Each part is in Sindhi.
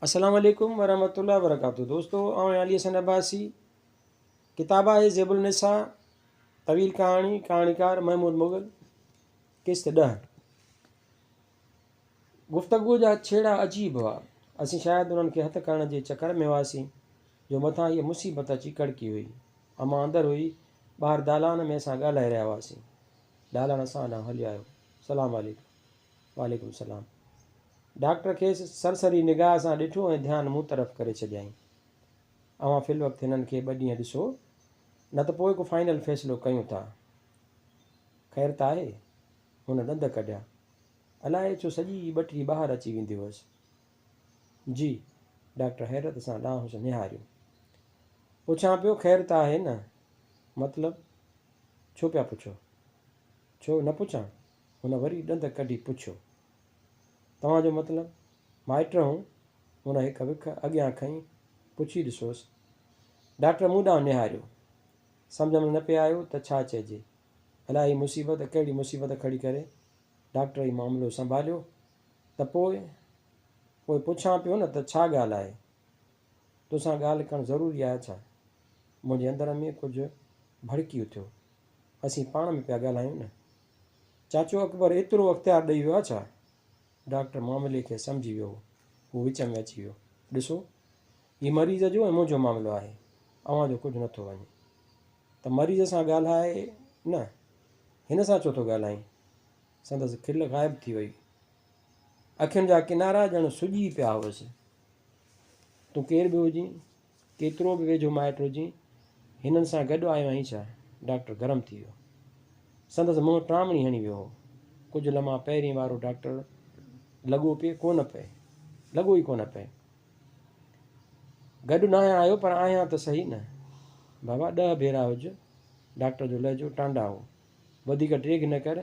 السلام عليڪم ورحمة الله وبرڪاته دوستو آئون علي حسن عباسي ڪتاب آهي زيب النساء طويل ڪهاڻي ڪهاڻيڪار محمود مغل قسط 10 گفتگو جا ڇيڙا عجيب هئا اسين شايد انهن کي هٿ ڪرڻ جي چڪر ۾ هئاسين جو مٿان هيء مصيبت اچي ڪڙڪي هئي امان اندر هئي ٻاهر دالان ۾ اسان ڳالهائي رهيا هئاسين دالان اسان ڏانهن هلي آيو سلام عليڪم وعليڪم السلام. ڊاڪٽر کيس سرسري نگاهه سان ڏٺو ۽ ڌيان مون طرف ڪري ڇڏيائين. اوهان في الوقت هنن کي ٻه ڏينهن ڏسو، نه ته پوء ڪو فائنل فيصلو ڪيون ٿا. خير ته آهي؟ هن ڏند ڪڍيا. الائي ڇو سڄي ٻٽي ٻاهر اچي ويندي هئس. جي. ڊاڪٽر حيرت سان ڏانهس نهاريو. پڇان پيو خير ته آهي نه؟ مطلب؟ ڇو پيا پڇو؟ ڇو نه پڇان؟ هن وري ڏند ڪڍي پڇيو. توهان جو مطلب؟ مائٽ هون؟ هن هڪ وک اڳيان کنئي، پڇي ڏسوس. ڊاڪٽر مون ڏانهن نهاريو. سمجهه ۾ نه پئي آيو ته ڇا چئجي. الائي هي مصيبت ڪهڙي مصيبت کڙي ڪري. ڊاڪٽر ئي معاملو سنڀاليو ته پوء؟ پوء پڇان پيو نه ته ڇا ڳالهه آهي؟ توسان ڳالهه ڪرڻ ضروري آهي ڇا؟ منهنجي اندر ۾ ڪجهه ڀڙڪي اٿيو. اسين پاڻ ۾ پيا ڳالهايون نه. چاچو اڪبر ايترو اختيار ڏئي ويو آ ڇا؟ ڊاڪٽر معاملي کي سمجهي ويو هو. هو وچ ۾ اچي ويو. ڏسو، هي مريض جو ۽ منهنجو معاملو آهي. اوهان جو ڪجهه نٿو وڃي. ته مريض سان ڳالهاء نه، هن سان ڇو ٿو ڳالهائين؟ سندس کل غائب ٿي وئي. اکين جا ڪنارا ڄڻ سڄي پيا هئس. تون ڪير به هجين، ڪيترو به ويجهو مائٽ هجين، هنن سان گڏ آيو آهين ڇا؟ ڊاڪٽر گرم ٿي ويو. سندس منهن ٽامڻي هڻي ويو هو. ڪجهه لمحا پهرين وارو ڊاڪٽر لڳو پئي ڪونه پئي. لڳو ئي ڪونه پئي. گڏ ناهيان آيو پر آهيان ته سهي نه. بابا ڏهه ڀيرا هج. ڊاڪٽر جو لهجو ٽانڊا هو. وڌيڪ ڊيگهه نه ڪر.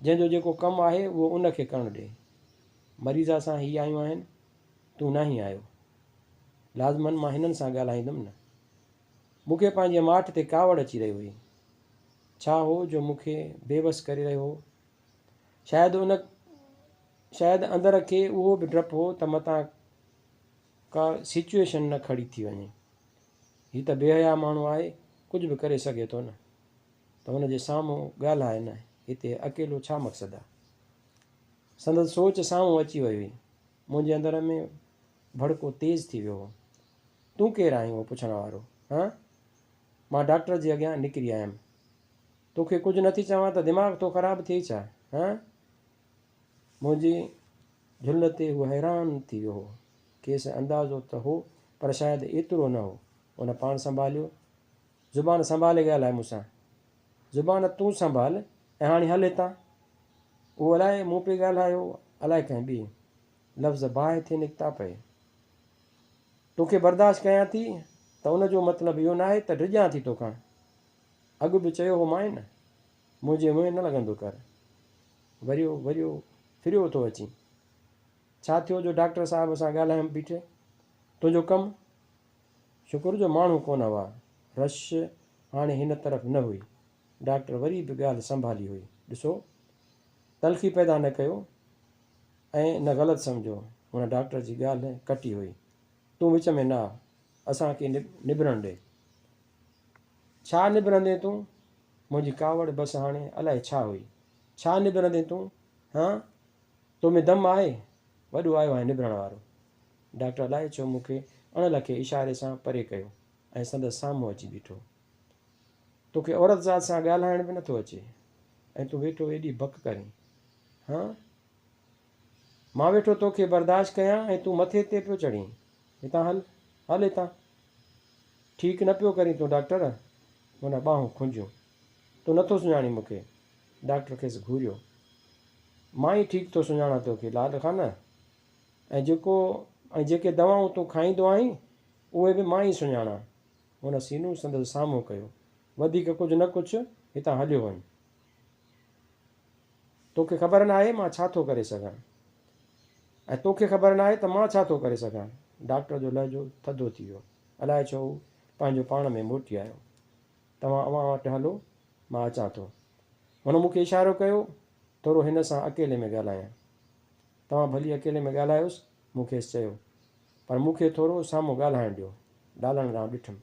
جنهن جو جيڪو ڪم آهي اهو ان کي ڪرڻ ڏي. مريضا سان هي آيون آهن، تون ناهين آيو. لازماً مان هنن سان ڳالهائيندم نه. مون کي پنهنجي ماٺ تي ڪاوڙ اچي رهي هئي. ڇا هو جو مون کي بيوس ڪري رهيو هو؟ شايد ان شايد اندر کي اهو به ڊپ هو ته متان ڪا سچوئيشن نه کڙي ٿي وڃي. هي ته بي حياء ماڻهو آهي، ڪجهه به ڪري سگهي ٿو نه. ته هن جي سامهون ڳالهاء نه، هتي اڪيلو ڇا مقصد آ؟ سندس سوچ سامهون اچي وئي هئي. منهنجي اندر ۾ ڀڙڪو تيز ٿي ويو هو. تون ڪير آهين اهو پڇڻ وارو؟ هان؟ مان ڊاڪٽر جي اڳيان نڪري آيم. توکي ڪجهه نٿي چوان ته دماغ ٿو خراب ٿئي ڇا؟ هان؟ منهنجي جهل تي هو حيران ٿي ويو هو. کيس اندازو ته هو پر شايد ايترو نه هو. هن پاڻ سنڀاليو. زبان سنڀالي ڳالهاء مون سان. زبان تون سنڀال ۽ هاڻي هل هتان. اهو الائي مون پئي ڳالهايو الائي ڪنهن ٻئي. لفظ باهه ٿي نڪتا پئي. توکي برداشت ڪيان ٿي ته ان جو مطلب اهو ناهي ته ڊڄان ٿي توکان. اڳ به چيو هومانء نه. منهنجي منهن نه لڳندو ڪر. وريو وريو ڦريو ٿو اچين. ڇا ٿيو جو ڊاڪٽر صاحب سان ڳالهايم بيٺي. تنهنجو ڪم؟ شڪر جو ماڻهو ڪونه هئا. رش هاڻي هن طرف نه هئي. ڊاڪٽر وري به ڳالهه سنڀالي هئي. ڏسو! تلخي پيدا نه ڪيو ۽ نه غلط سمجهو. هن ڊاڪٽر جي ڳالهه ڪٽي هئي. تون وچ ۾ نه آ. اسان کي نبرڻ ڏي. ڇا نبرندين تون؟ منهنجي ڪاوڙ بس هاڻي الائي ڇا هئي. ڇا نبرندين تون؟ هان؟ تو ۾ دم آهي؟ وڏو آيو آهين نبرڻ وارو. ڊاڪٽر الائي ڇو مون کي اڻ لکي اشاري سان پري ڪيو ۽ سندس سامهون اچي بيٺو. توکي عورت ذات سان ڳالهائڻ به نٿو اچي ۽ تون ويٺو ايڏي بڪ ڪرين. هان؟ مان ويٺو توکي برداشت ڪيان ۽ تون مٿي تي پيو چڙهين. هتان هل، هل هتان. ٺيڪ نه پيو ڪرين تون ڊاڪٽر. هن ٻانهون کنجيون. تون نٿو سڃاڻين مون کي. ڊاڪٽر کيس گهوريو. مان ئي ٺيڪ ٿو سڃاڻان توکي لال خان. ۽ جيڪو ۽ جيڪي دوائون تون کائيندو آهين، اهي به مان ئي سڃاڻان. هن سينو سندس سامهون ڪيو. وڌيڪ ڪجهه نه ڪڇ، هتان هليو وڃ. توکي خبر ناهي مان ڇا ٿو ڪري سگهان. ۽ توکي خبر ناهي ته مان ڇا ٿو ڪري سگهان. ڊاڪٽر جو لهجو ٿڌو ٿي ويو. الائي ڇو هو پنهنجو پاڻ ۾ موٽي آيو. توهان اوهان وٽ هلو، مان اچان ٿو. هن مون کي اشارو ڪيو، ٿورو هن سان اڪيلي ۾ ڳالهايان. توهان ڀلي اڪيلي ۾ ڳالهايوس، مون کيس چيو. پر مون کي ٿورو سامهون ڳالهائڻ ڏيو. ڊالڻ ڏانهن ڏٺم.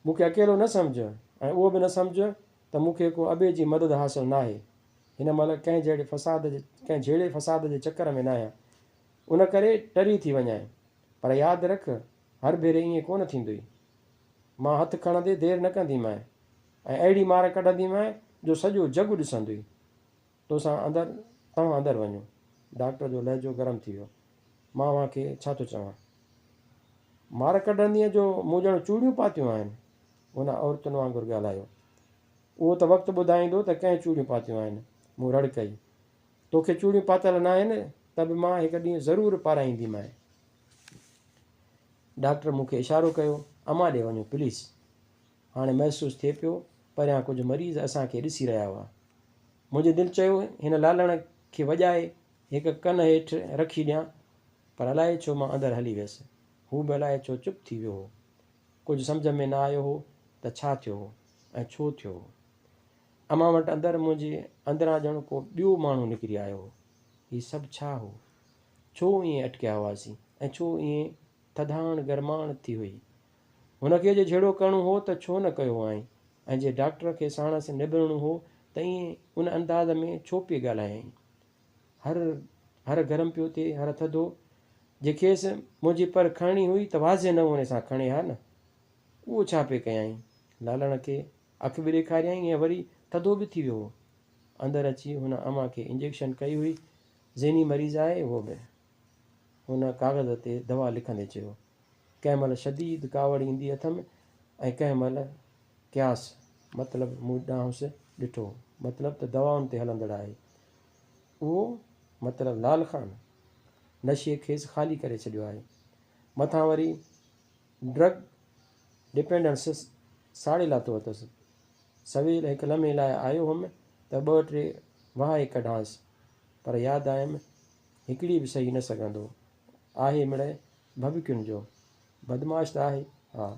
مون کي اڪيلو نه سمجهه ۽ اهو به نه سمجهه ته مون کي ڪو ابي جي مدد حاصل ناهي. هن مهل ڪنهن جهڙي فساد جي ڪنهن جهيڙي فساد جي چڪر ۾ ناهيان. ان ڪري ٽري ٿي وڃانء. پر ياد رک هر ڀيري ائين ڪونه ٿيندوئي. مان هٿ کڻندي دير نه ڪنديمانء ۽ اهڙي مار ڪڍنديمانء جو سڄو جڳ ڏسندوئي. توسان اندر توهان اندر وڃو. ڊاڪٽر جو لهجو گرم ٿي ويو. مان اوهان کي ڇا ٿو چوان. مار ڪڍندينء جو مون ڄڻ چوڙيون پاتيون آهن. هن عورتن وانگر ڳالهايو. اهو ته وقت ٻڌائيندو ته ڪنهن چوڙيون پاتيون آهن. مون رڙ ڪئي. توکي چوڙيون پاتل ناهن ته به مان هڪ ڏينهن ضرور پارائينديمانء. ڊاڪٽر مون کي اشارو ڪيو، امان ڏي وڃو پليز. هاڻي محسوس ٿئي پيو پريان ڪجهه مريض اسان کي ڏسي رهيا هئا. منهنجي دل چيو هن لالڻ کي وڄائي هڪ ڪن هيٺ رکي ڏيان پر الائي ڇو مان اندر هلي ويس. هو به الائي ڇو چپ ٿي ويو هو. ڪجهه سمجهه ۾ نه آيو هو ته ڇا ٿيو هو ۽ ڇو ٿيو هو. امان وٽ اندر منهنجي اندران ڄڻ ڪو ٻيو ماڻهو نڪري آيو هو. هي سڀ ڇا هو؟ ڇو ائين اٽڪيا هئاسين ۽ ڇو ائين ٿڌاڻ گرماڻ ٿي هئي؟ هن کي جي جهيڙو ڪرڻو هو ته ڇو نه ڪيو هئائين ۽ جي ڊاڪٽر کي ساڻس نبرڻو هو ته ائين ان انداز ۾ ڇو پئي ڳالهايائين؟ هر هر گرم پيو ٿئي، هر ٿڌو. جي کيس منهنجي پر کڻڻي هئي ته واضح نموني سان کڻي ها نه. اهو ڇا پئي ڪيائين؟ لالڻ کي اک به ڏيکاريائين ۽ وري ٿڌو به ٿي ويو هو. اندر اچي هن امان کي انجيڪشن ڪئي هئي. ذهني مريض آهي اهو به. هن ڪاغذ تي دوا لکندي چيو. ڪنهن مهل شديد ڪاوڙ ايندي اٿم ۽ ڪنهن مهل قياس، مطلب مون ڏانهس ڏٺو، مطلب ته دوائن تي هلندڙ آهي. اهو مطلب لال خان نشي کيس خالي ڪري ڇڏيو آهي. مٿان وري ڊرگ ڊپينڊنس ساڙي لاٿو اٿس. سويل هڪ لمحي لاء آيو هئم ته ٻه ٽي وهائي ڪڍانس، پر ياد آيم هڪڙي به سهي نه سگهندو. آهي مڙئي ڀڀڪين جو. بدمعاش ته آهي. ها،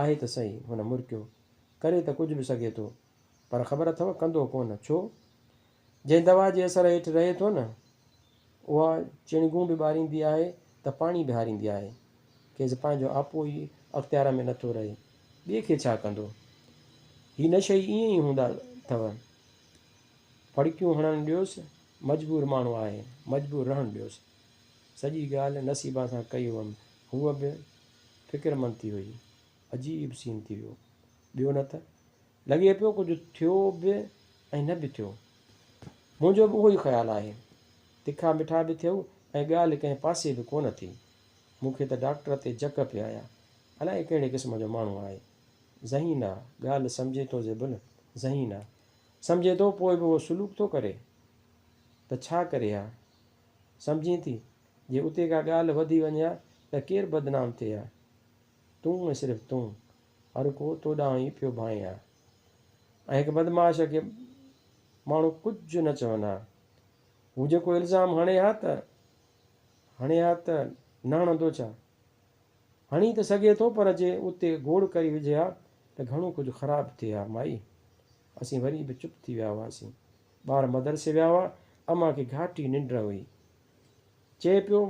آهي ته سهي. هن مرڪيو. ڪري ته ڪجهه به سگهي ٿو، پر خبر اٿئو ڪندو ڪونه. ڇو؟ جنهن دوا جي اثر هيٺ رهي ٿو نه، اها چڻگون به ٻاريندي آهي ته پاڻي به هاريندي آهي. کيس پنهنجو آپو ئي اختيار ۾ نٿو رهي، ٻئي کي ڇا ڪندو؟ هي نشئي ائين ئي هوندا اٿئو. ڦڙڪيون هڻڻ ڏيوس، مجبور ماڻهو آهي، مجبور رهڻ ڏيوس. سڄي ڳالهه نصيبان سان ڪئي هئم، هوء به فڪرمند ٿي هئي. عجيب سين ٿي ويو. ٻيو نه ته لڳي پيو ڪجهه ٿيو به ۽ نه به ٿيو. منهنجو به اهو ئي خيال آهي. تکا مٺا به ٿيو ۽ ڳالهه ڪنهن پاسي به ڪونه ٿي. مون کي ته ڊاڪٽر تي جڪ پئي آيا. الائي ڪهڙي قسم جو ماڻهو آهي. ذهين آ، ڳالهه سمجهي ٿو زيبل، ذهين آ. سمجهي ٿو پوء به اهو سلوڪ ٿو ڪري ته ڇا ڪري ها. سمجهين ٿي؟ جي اتي ڪا ڳالهه وڌي وڃي ها ته ڪير بدنام ٿئي ها؟ تون ۽ صرف تون. هر ڪو تو ڏانهن ئي پيو ڀانئي ها. ۽ هڪ بدمعاش کي ماڻهو ڪجهه نه چون ها. هو جيڪو الزام هڻي ها ته هڻي ها ته نه هڻندو ڇا؟ هڻي ته سگهي ٿو پر جي اتي گوڙ ڪري وجهي ها ته گهڻو ڪجهه خراب ٿئي ها مائي. اسين وري به چپ ٿي ويا هئاسين. ٻار مدرسي ويا هئا. امان کي گهاٽي ننڊ هئي. چئي پيو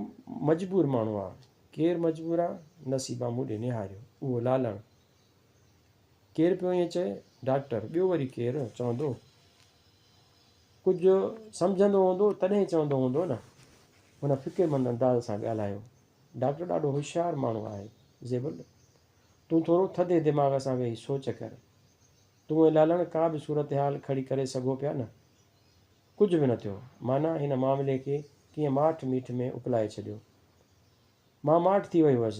مجبور ماڻهو آ. ڪير مجبور آ؟ نصيبان مون ڏي نهاريو. اهو لالڻ. ڪير پيو ائين چئي؟ ڊاڪٽر. ٻيو وري ڪير چوندو؟ ڪجهه سمجهندو هوندو تڏهن چوندو هوندو نه. هن فڪرمند انداز سان ڳالهايو. ڊاڪٽر ڏاڍو هوشيار ماڻهو آهي زيبل. تون ٿورو ٿڌي دماغ سان ويهي سوچ ڪر. تون ۽ لالڻ ڪا به صورتحال کڙي ڪري سگهو پيا نه؟ ڪجهه به نه ٿيو. معنيٰ هن معاملي کي ڪيئن ماٺ ميٺ ۾ اڪلائي ڇڏيو. مان ماٺ ٿي وئي هئس.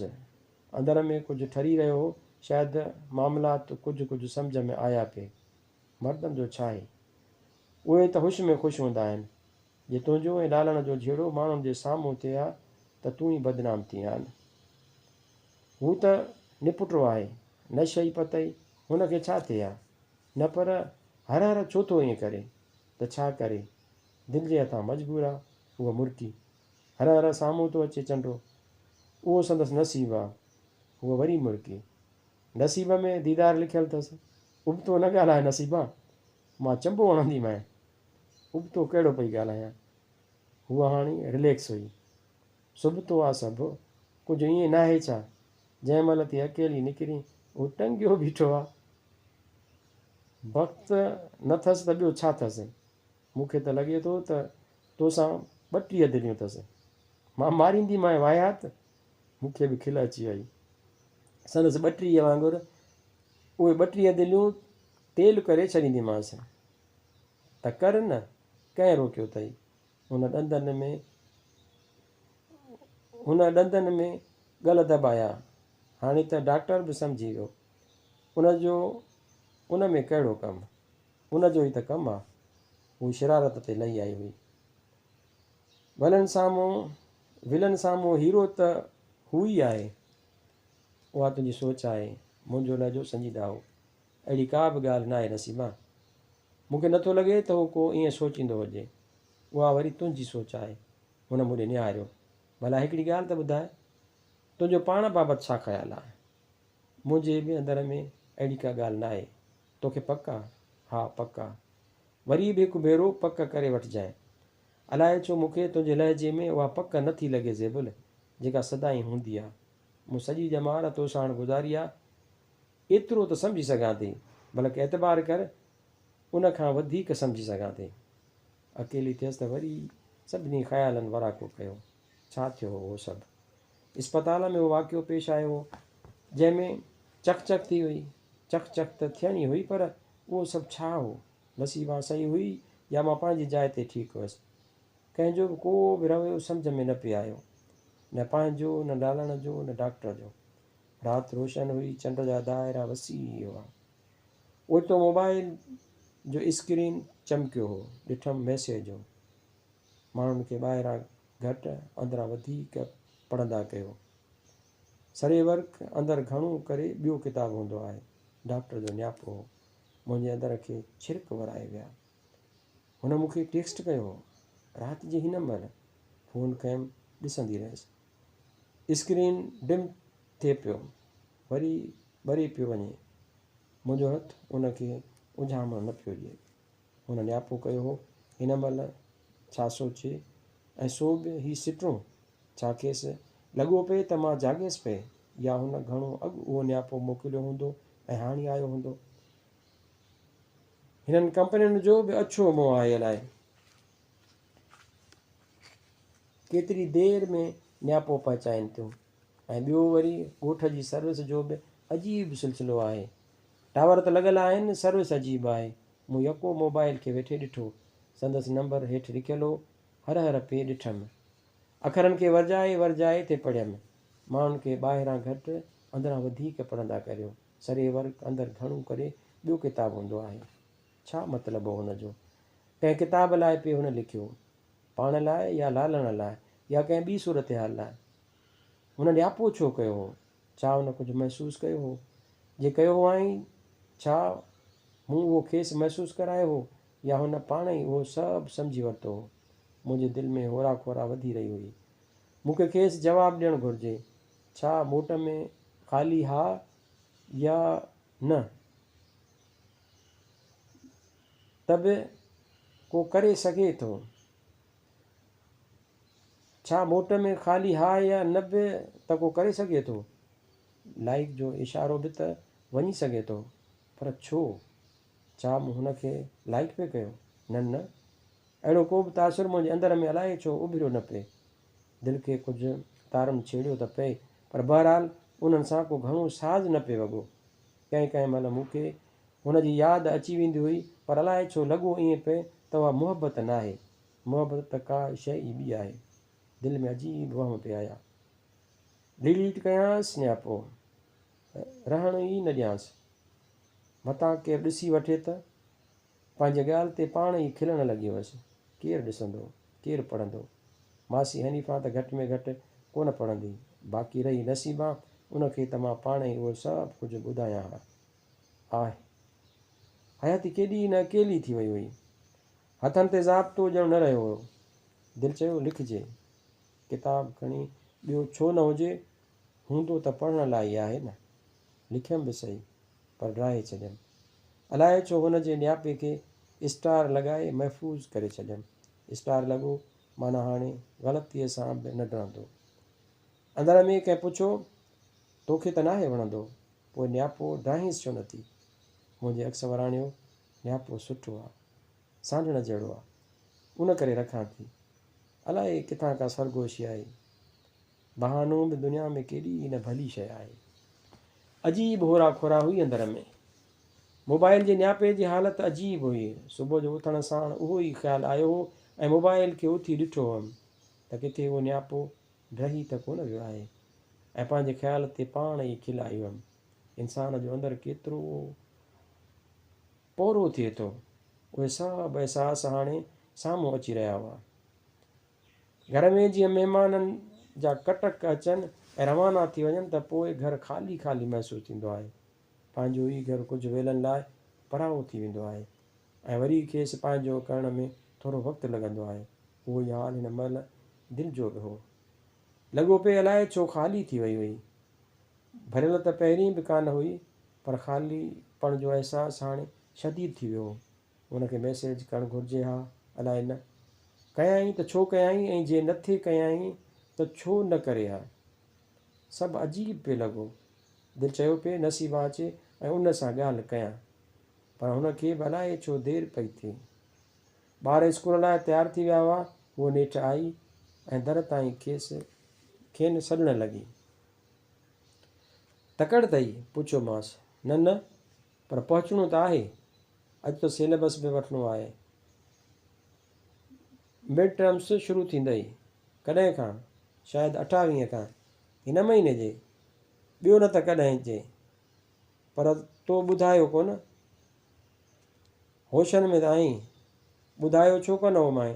اندر ۾ ڪجهه ٺري رهيو هو. شايد معاملات ڪجهه ڪجهه سمجهه ۾ آيا پئي. مردن جو ڇاهي؟ اهي ته هوش ۾ خوش هوندا آهن. جي تنهنجو ۽ لالڻ جو جهيڙو ماڻهن جي سامهون ٿئي ها ته تون ئي بدنام ٿئين ها نه. هو ته نپٽو آهي. نشئي پتئي هن کي ڇا ٿئي ها؟ نه پر هر هر ڇو ٿو ائين ڪري؟ ته ڇا ڪري؟ دل جي هٿان مجبور آ. هوء مرڪي. هر هر سامهون ٿو اچي چنڊو. اهو سندس نصيب آ. هوء وري مرڪي. نصيب ۾ ديدار لکيل اٿس. ابتو نه ڳالهاء نصيبان. مان چنبو هڻنديمانء. ابتو ڪهڙو پئي ڳالهايان. هوء هاڻي رليڪس هئي. سبتو آ سڀ. ڪجهه ائين ناهي ڇا؟ جنهن مهل ٿي اڪيلي نڪرين، هو ٽنگيو بيٺو آ. بخت نه ٿس ته ٻيو ڇا ٿس؟ مون کي ته لڳي ٿو ته توسان 32 دليون ٿس. مان مارينديمانء واهيات! مون کي به کل اچي وئي. سندس 32 وانگر اهي 32 دليون تيل ڪري ڇڏينديمانس. ته ڪر نه، ڪنهن روڪيو اٿئي؟ هن ڏندن ۾ هن ڏندن ۾ ڳل دٻايا. هاڻي ته ڊاڪٽر به سمجهي ويو. ان جو ان ۾ ڪهڙو ڪم؟ ان جو ئي ته ڪم آ. هو شرارت تي لهي آئي هئي. ولن سامهون ولن سامهون هيرو ته هو ئي آهي. اها تنهنجي سوچ آهي. منهنجو لهجو سنجيده هو. اهڙي ڪا به ڳالهه ناهي نسيما. مون کي نٿو لڳي ته هو ڪو ائين سوچيندو هجي. اها وري تنهنجي سوچ آهي. هن مون ڏي نهاريو. ڀلا هڪڙي ڳالهه ته ٻڌاء. تنهنجو پاڻ بابت ڇا خيال آهي؟ منهنجي به اندر ۾ اهڙي ڪا ڳالهه ناهي. توکي پڪ آ؟ ها پڪ آ. وري به هڪ ڀيرو پڪ ڪري وٺجانء. الائي ڇو مون کي تنهنجي لهجي ۾ اها پڪ نه ٿي لڳي زيبل، جيڪا سدائين هوندي آ. مون سڄي ڄمار تو ساڻ گذاري آ. ايترو ته سمجهي سگهان ٿي، بلڪ اعتبار ڪر ان کان وڌيڪ سمجهي سگهان ٿي. اڪيلي ٿيس ته وري سڀني خيالن وراڪو ڪيو. ڇا ٿيو هو اهو سڀ؟ اسپتال ۾ اهو واقعو پيش آيو هو، جنهن ۾ چخ چخ ٿي هئي. چخ چخ ته ٿيڻي هئي پر اهو سڀ ڇا هو؟ نصيبان صحيح هئي يا مان پنهنجي جاء تي ٺيڪ هئس؟ ڪنهن جو به ڪو به رويو سمجهه ۾ نه پئي آيو. نه پنهنجو، نه لالڻ جو، نه ڊاڪٽر جو. رات روشن هئي، چنڊ جا دائرا وسيع هئا. اوچتو موبائل جو اسڪرين چمڪيو هو. ڏٺم ميسيج هو. ماڻهن کي ٻاهران گهٽ اندران وڌيڪ پڙهندا ڪيو. سري ورق اندر گهڻو ڪري ٻيو ڪتاب هوندو آهي. ڊاڪٽر جو نياپو هو. منهنجي اندر کي ڇرڪ ورائي ويا. هن مون کي ٽيڪسٽ ڪيو هو. رات جي هن مهل فون کنيم ڏسندي رهيس. اسڪرين ڊم ٿئي پيو وري ٻري پيو وڃي. منهنجو هٿ ان کي اجهامڻ نه پيو ڏئي. هن نياپو ڪيو هو، هن مهل ڇا سوچي ۽ سو به هي سٽون، ڇا کيس لڳو پئي ته مان جاڳيس پئي يا هن گهڻو اڳ اهو نياپو موڪليو هوندو ۽ هاڻي آيو هوندو. هنن ڪمپنين جو به اڇو منهن آهي الائي ڪيتري دير ۾ نياپو پهچائين ٿيون ۽ ٻيو وري ڳوٺ جي سروس جو به عجيب سلسلو آهي. ٽاور ته لڳل آهن، سروس عجيب آهي. مون يڪو موبائل کي ويٺي ڏٺو. سندس نمبر هيٺ لکيل هو. هر هر پئي ڏٺم. اکرن کي ورجائي ورجائي ٿي پڙهيم. ماڻهن کي ٻاهران گهٽ، اندران وڌيڪ پڙهندا ڪريو. سري ورق اندر گهڻو ڪري ٻيو ڪتاب هوندو آهي. ڇا مطلب هو هن جو؟ ڪنهن ڪتاب لاء پئي هن لکيو. پاڻ لاء يا لالڻ لاء يا ڪنهن ٻي صورتحال لاء؟ هن نياپو ڇو ڪيو هو؟ ڇا هن ڪجهه محسوس ڪيو هو؟ جي ڪيو هئائين، ڇا مون اهو کيس محسوس ڪرايو هو يا هن پاڻ ئي اهو سڀ سمجهي ورتو هو؟ منهنجي دل ۾ هورا کورا وڌي رهي هئي. مون کي کيس جواب ڏيڻ گهرجي. ڇا موٽ ۾ خالي ها يا نه ته به ڪو ڪري سگهي ٿو؟ ڇا موٽ ۾ خالي ها يا نه به ته ڪو ڪري سگهي ٿو؟ لائيڪ جو اشارو به ته وڃي سگهي ٿو، پر ڇو؟ ڇا مون هن کي لائيڪ پئي ڪيو؟ نه نه، اهڙو ڪو به تاثر منهنجي اندر ۾ الائي ڇو اڀريو نه پئي. دل کي ڪجهه تارن ڇيڙيو ته پئي، پر بهرحال انهن سان ڪو گهڻو ساز نه پئي وڳو. ڪنهن ڪنهن مهل مون کي هن جي ياد اچي ويندي هئي، پر الائي ڇو لڳو ائين پئي ته اها محبت ناهي. محبت ته ڪا شيء ئي ٻي آهي. دل ۾ عجيب وهم پئي آيا. ڊليٽ ڪيانس نياپو. رهڻ ئي نه ڏيانس. متان ڪير ڏسي وٺي ته؟ پنهنجي ڳالهه تي پاڻ ئي کلڻ لڳي هيس. ڪير ڏسندو؟ ڪير پڙهندو؟ ماسي حنيفان ته گهٽ ۾ گهٽ ڪونه پڙهندي. باقي رهي نصيبان، ان کي ته مان پاڻ ئي اهو سڀ ڪجهه ٻڌايان ها. آهه! حياتي ڪيڏي نه اڪيلي ٿي وئي هئي. هٿن تي ضابطو ڄڻ نه رهيو هيو. دل چيو لکجي. ڪتاب کڻي ٻيو ڇو نه هجي، هوندو ته پڙهڻ لاء ئي آهي نه. لکيم به سهي، پر ڊاهي ڇڏيم. الائي ڇو هن جي نياپي کي اسٽار لڳائي محفوظ ڪري ڇڏيم. اسٽار لڳو معنيٰ هاڻي غلطيء سان به نه ڊهندو. اندر ۾ ڪنهن پڇيو، توکي ته ناهي وڻندو، پوء نياپو ڊاهينس ڇو نٿي؟ منهنجي عڪس وراڻيو، نياپو سٺو آ، سانڍڻ جهڙو آ، ان ڪري رکان ٿي. الائي ڪٿان ڪا سرگوشي آئي. بهانو به دنيا ۾ ڪيڏي نه ڀلي شيء آهي. عجيب هورا کورا هئي اندر ۾. موبائل جي نياپي جي حالت عجيب هئي. صبح جو اٿڻ ساڻ اهو ئي خيال آيو هو ۽ موبائل کي اٿي ڏٺو هئم ته ڪٿي اهو نياپو ڊهي ته ڪونه ويو آهي ۽ پنهنجي خيال تي پاڻ ئي کل آئي هئم. انسان جو اندر ڪيترو پورو ٿئي ٿو. اهي سڀ احساس هاڻي سامهون اچي رهيا هئا. گهر ۾ جيئن مهمانن جا ڪٽڪ اچن ۽ روانا ٿي وڃن ته پوء گهر خالي خالي محسوس ٿيندو آهي. پنهنجو ئي گهر ڪجهه ويلن لاء پرائو ٿي ويندو آهي ۽ وري کيس پنهنجو ڪرڻ ۾ ٿورو وقت لڳندو آهي. اهو ئي حال هن مهل دل جو به هو. لڳو پئي الائي ڇو خالي ٿي وئي هئي. ڀريل ته پهرين به ڪانه هئي پر خالي پڻ جو احساس هاڻي شديد ٿي ويو هو. هن کي ميسيج ڪرڻ گهرجي ها الائي نه. ڪيائين ته ڇو ڪيائين ۽ جي نه ٿي ڪيائين ته ڇو نه ڪري ها. سڀ عجيب پئي لڳو. دل چيو پئي نصيبان اچي ۽ ان سان ڳالهه ڪيان. پر هن کي به الائي ڇو دير پئي ٿئي. ٻار اسڪول لاء تيار ٿي ويا هئا. هوء نيٺ آئي ۽ در تائين کيس کين سڏڻ لڳي. تڪڙ اٿئي؟ پڇيومانس. نه نه، پر پهچڻو ته آهي. اڄ ته سيليبس به وٺڻو آهي. مڊ ٽرمس شروع ٿيندئي. ڪڏهن کان؟ شايد اٺاويهين کان. هن مهيني جي؟ ٻيو نه ته ڪڏهن جي. پر تو ٻڌايو ڪونه. هوشن ۾ ته آهين. ٻڌايو ڇو ڪونه هومانء؟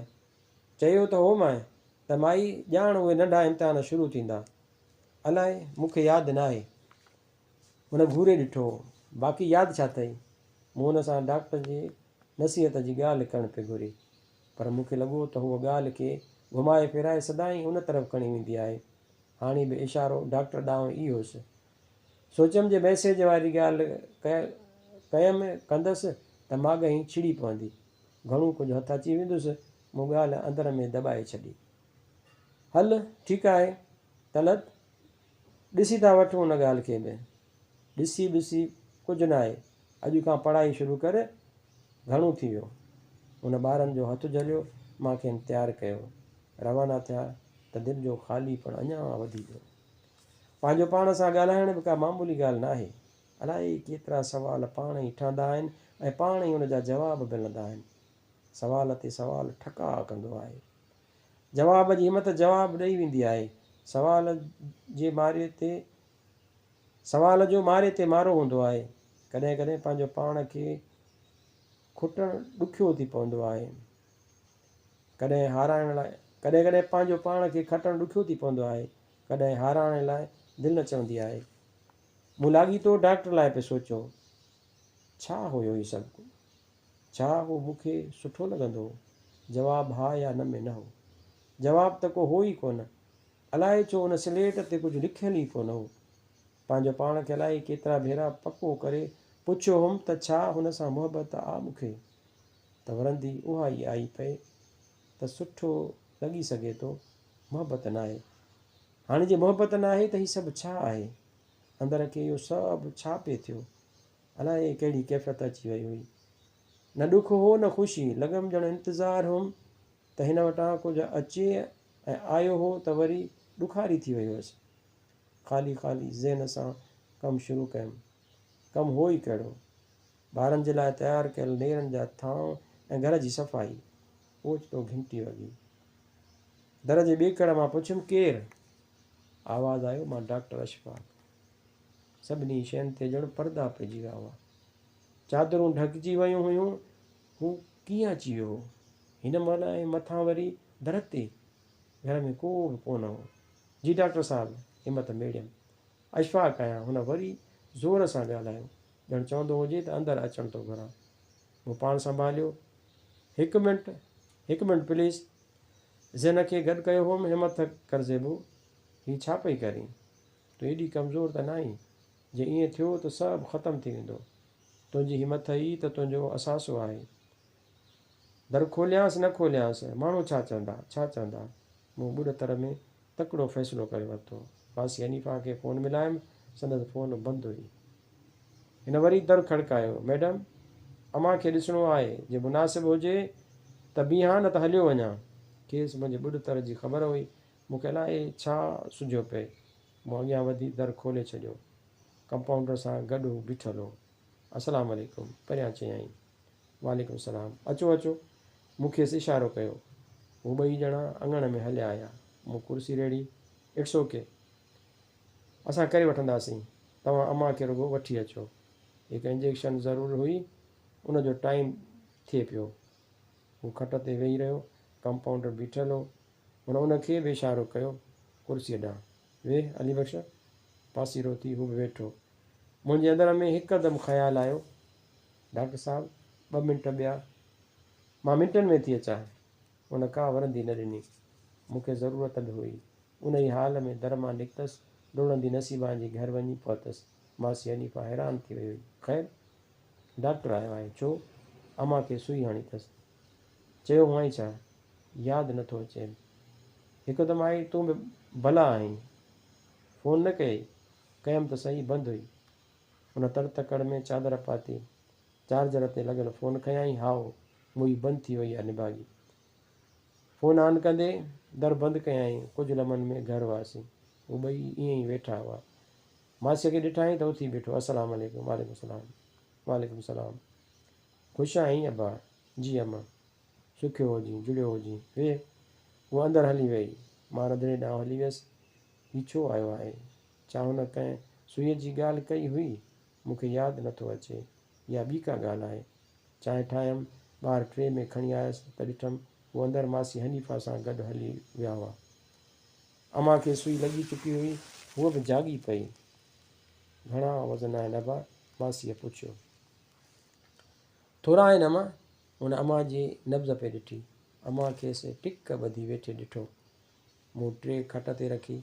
چيو ته هومانء ته مائي ڄاڻ اهي ننڍا امتحان شروع ٿيندا. الائي، مون کي ياد ناهي. هن گهوري ڏٺو. باقي ياد ڇا اٿئي؟ مون هن سان ڊاڪٽر جي نصيحت جي ڳالهه ڪرڻ پئي گهري. پر مون کي لڳو ته هوء ڳالهه کي گهمائي ڦيرائي سدائين ان طرف کڻي ويندي آهي. هاڻي به اشارو ڊاڪٽر ڏانهن ئي هيس. سوچيم جي ميسيج واري ڳالهه ڪيم ڪندس ته ماڳهين ڇڙي پوندي. گهڻو ڪجهه هٿ اچي ويندس. مون ڳالهه اندر ۾ دٻائي ڇڏي. هل، ٺيڪ آهي طلعت. ڏسي ٿا وٺون ان ڳالهه کي به. ڏسي ٻسي ڪجهه ناهي. اڄ کان پڙهائي شروع ڪر، گهڻو ٿي ويو. هن ٻارن جو هٿ جهليو، مان کين تيار ڪيو. روانا ٿيا ته دل جو خالي پڻ اڃا وڌي ويو. پنهنجو پاڻ سان ڳالهائڻ به ڪا معمولي ڳالهه ناهي. الائي ڪيترا سوال پاڻ ئي ٺهندا آهن ۽ پاڻ ئي ان جا جواب ملندا آهن. سوال تي سوال ٺڪاء ڪندو آهي. جواب جي همت جواب ڏئي ويندي آهي. سوال جي ماري تي سوال جو ماري تي مارو هوندو آهي. ڪڏهن ڪڏهن پنهنجو پاڻ کي کٽڻ ڏکيو ٿي پوندو آهي. ڪڏهن هارائڻ لاء ڪڏهن ڪڏهن پنهنجو پاڻ کي کٽڻ ڏکيو ٿي پوندو آهي. ڪڏهن هارائڻ لاء دل نه چوندي آهي. مون لاڳيتو ڊاڪٽر لاء پئي سوچيو. ڇا هيو هي سڀ ڪجهه؟ ڇا اهو مون کي سٺو لڳندو هو؟ جواب ها يا نه ۾ نه هو. جواب ته ڪو هو ئي ڪونه. الائي ڇو ان سليٽ تي ڪجهه لکيل ئي ڪونه هو. پنهنجو پاڻ کي الائي ڪيترا ڀيرا پڪو ڪري پڇيو هوم ته ڇا هن سان محبت آ مون کي؟ ته ورندي اها ئي آئي پئي ته سٺو لڳي سگهي ٿو، محبت ناهي. هاڻي جي محبت ناهي ته هي سڀ ڇا آهي؟ اندر کي اهو سڀ ڇا پئي ٿيو؟ الائي ڪهڙي ڪيفيت اچي وئي هئي. نه ڏک هو نه خوشي، لڳم ڄڻ انتظار هئم ته هن وٽان ڪجهه اچي ۽ آيو هو ته وري ڏکاري ٿي وئي هيس. خالي خالي ذهن سان ڪم شروع ڪيم. ڪم هو ئي ڪهڙو؟ ٻارن جي لاء تيار ڪيل نيرن جا ٿانء ۽ گهر جي صفائي. اوچتو گهنٽي وڳي. در جي ٻيڪڙ مان پڇيم، ڪير؟ آواز آيو، مان ڊاڪٽر اشفاق. سڀني شين تي ڄڻ پردا پئجي ويا هئا. چادرون ڍڪجي ويون هيون. هو ڪيئن اچي ويو هو؟ هن مهل ۽ مٿان وري در تي؟ گهر ۾ ڪو به ڪونه هو. جي ڊاڪٽر صاحب! همت ميڙيم. اشفاق آهيان. هن وري زور سان ڳالهايو. ڄڻ چوندو هجي ته اندر اچڻ ٿو گهران. مون پاڻ سنڀاليو. هڪ منٽ، هڪ منٽ پليز. ذهن کي گڏ ڪيو هئم. همت ڪر زيبو. هي ڇا پئي ڪرين؟ تون ايڏي ڪمزور ته ناهين، جي ائين ٿيو ته سڀ ختم ٿي ويندو. تنهنجي همٿ ئي ته تنهنجو اثاثو آهي. در کوليانس نه کوليانس، ماڻهو ڇا چوندا، ڇا چوندا؟ مون ٻڏتر ۾ تڪڙو فيصلو ڪري ورتو. ماسي حنيفه کي فون ملايم، سندس فون بند هئي. هن وري در کڙڪايو، ميڊم! امان کي ڏسڻو آهي، جي مناسب هجي ته بيهان نه ته هليو وڃان. کيس منهنجي ٻڏتر جي خبر هئي. مون کي الائي ڇا سجهيو پئي. مون اڳيان وڌي در کولي ڇڏيو. ڪمپائونڊر سان گڏ هو بيٺل هو. السلام عليڪم! پريان چيائين. وعليڪم السلام. اچو اچو. مون کيس اشارو ڪيو. هو ٻئي ڄڻا اڱڻ ۾ هليا آيا. مون ڪرسي ريڙهي. It's okay. اسان ڪري وٺنداسين. توهان امان کي رڳو وٺي اچو. هڪ انجيڪشن ضرور هئي. ان جو ٽائيم ٿئي پيو. هو کٽ تي ويهي رهيو. ڪمپائونڊر بيٺل هو. هن ان کي به اشارو ڪيو ڪرسيء ڏانهن. ويهه علي بخش. پاسيرو ٿي هو به ويٺو. منهنجي اندر ۾ هڪدم خيال آيو. ڊاڪٽر صاحب ٻه منٽ ٻيا. مان منٽن ۾ ٿي اچان. هن ڪا ورندي نه ڏني. مون کي ضرورت به هئي. انهيء حال ۾ در مان نڪتس، ڊوڙندي نصيبان جي گهر وڃي پهتس. ماسي حنيفه حيران ٿي وئي هئي. خير؟ ڊاڪٽر آيو آهي. ڇو؟ امان کي سوئي هڻي اٿس. چيو هئائين ڇا؟ ياد نه ٿو اچيم. هڪدم آئي، تون به بلا آهين. فون نه ڪيئي؟ ڪيم ته سهي، بند هئي. هن تڙ تڪڙ ۾ چادر پاتي. چارجر تي لڳل فون کنيائين، هائو، موئي بند ٿي وئي آ نڀاڳي. فون آن ڪندي در بند ڪيائين. ڪجهه لمحن ۾ گهر هئاسين. هو ٻئي ائين ئي ويٺا هئا. ماسيء کي ڏٺائين ته اٿي بيٺو. السلام عليڪم. وعليڪم السلام. وعليڪم السلام. خوش آهين ابا؟ جي امان. سکيو هجين، جڙيو هجين. ويهه. هوء اندر هلي ويئي. مان رڌڻي ڏانهن هلي ويس. هي ڇو آيو آهي؟ ڇا هن ڪنهن سوئيء جي ڳالهه ڪئي هئي؟ مون کي ياد نه ٿو اچي. يا ٻي ڪا ڳالهه آهي؟ چانهه ٺاهيم، ٻاهر ٽري ۾ کڻي آيس ته ڏٺم هو اندر ماسي حنيفه سان گڏ هلي ويا هئا. امان کي سوئي لڳي چڪي هئي، هوء به جاڳي پئي. گهڻا وزن آهن ابا؟ ماسيء پڇيو. ٿورا آهن امان. هن امان جي نبض پئي ڏٺي. امان کيس ٽڪ ٻڌي ويٺي ڏٺو. مون ٽري کٽ تي رکي.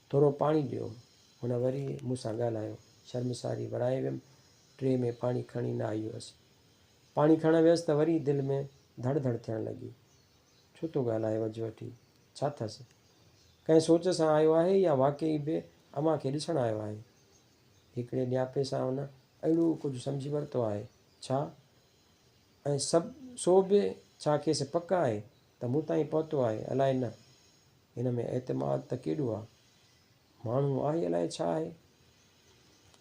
ٿورو پاڻي ڏيو. هن وري مون سان ڳالهايو. شرمساري ورائي ويم. ٽري ۾ پاڻي کڻي نه آئي هيس. پاڻي کڻڻ ويس ته وري دل ۾ ڌڙ ڌڙ ٿيڻ لڳي. ڇو ٿو ڳالهائي وجهه وٺي؟ ڇا ٿس؟ ڪنهن سوچ سان آيو آهي يا واقعي به امان کي ڏسڻ آيو آهي؟ هڪڙي نياپي سان هن اهڙو ڪجهه سمجهي ورتو آهي ڇا؟ ۽ سڀ سو به ڇا کيس پڪ آهي ته مون تائين پهتو آهي؟ الائي نه. هن ۾ اعتماد ته ڪيڏو آ. ماڻهو آهي الائي ڇا آهي؟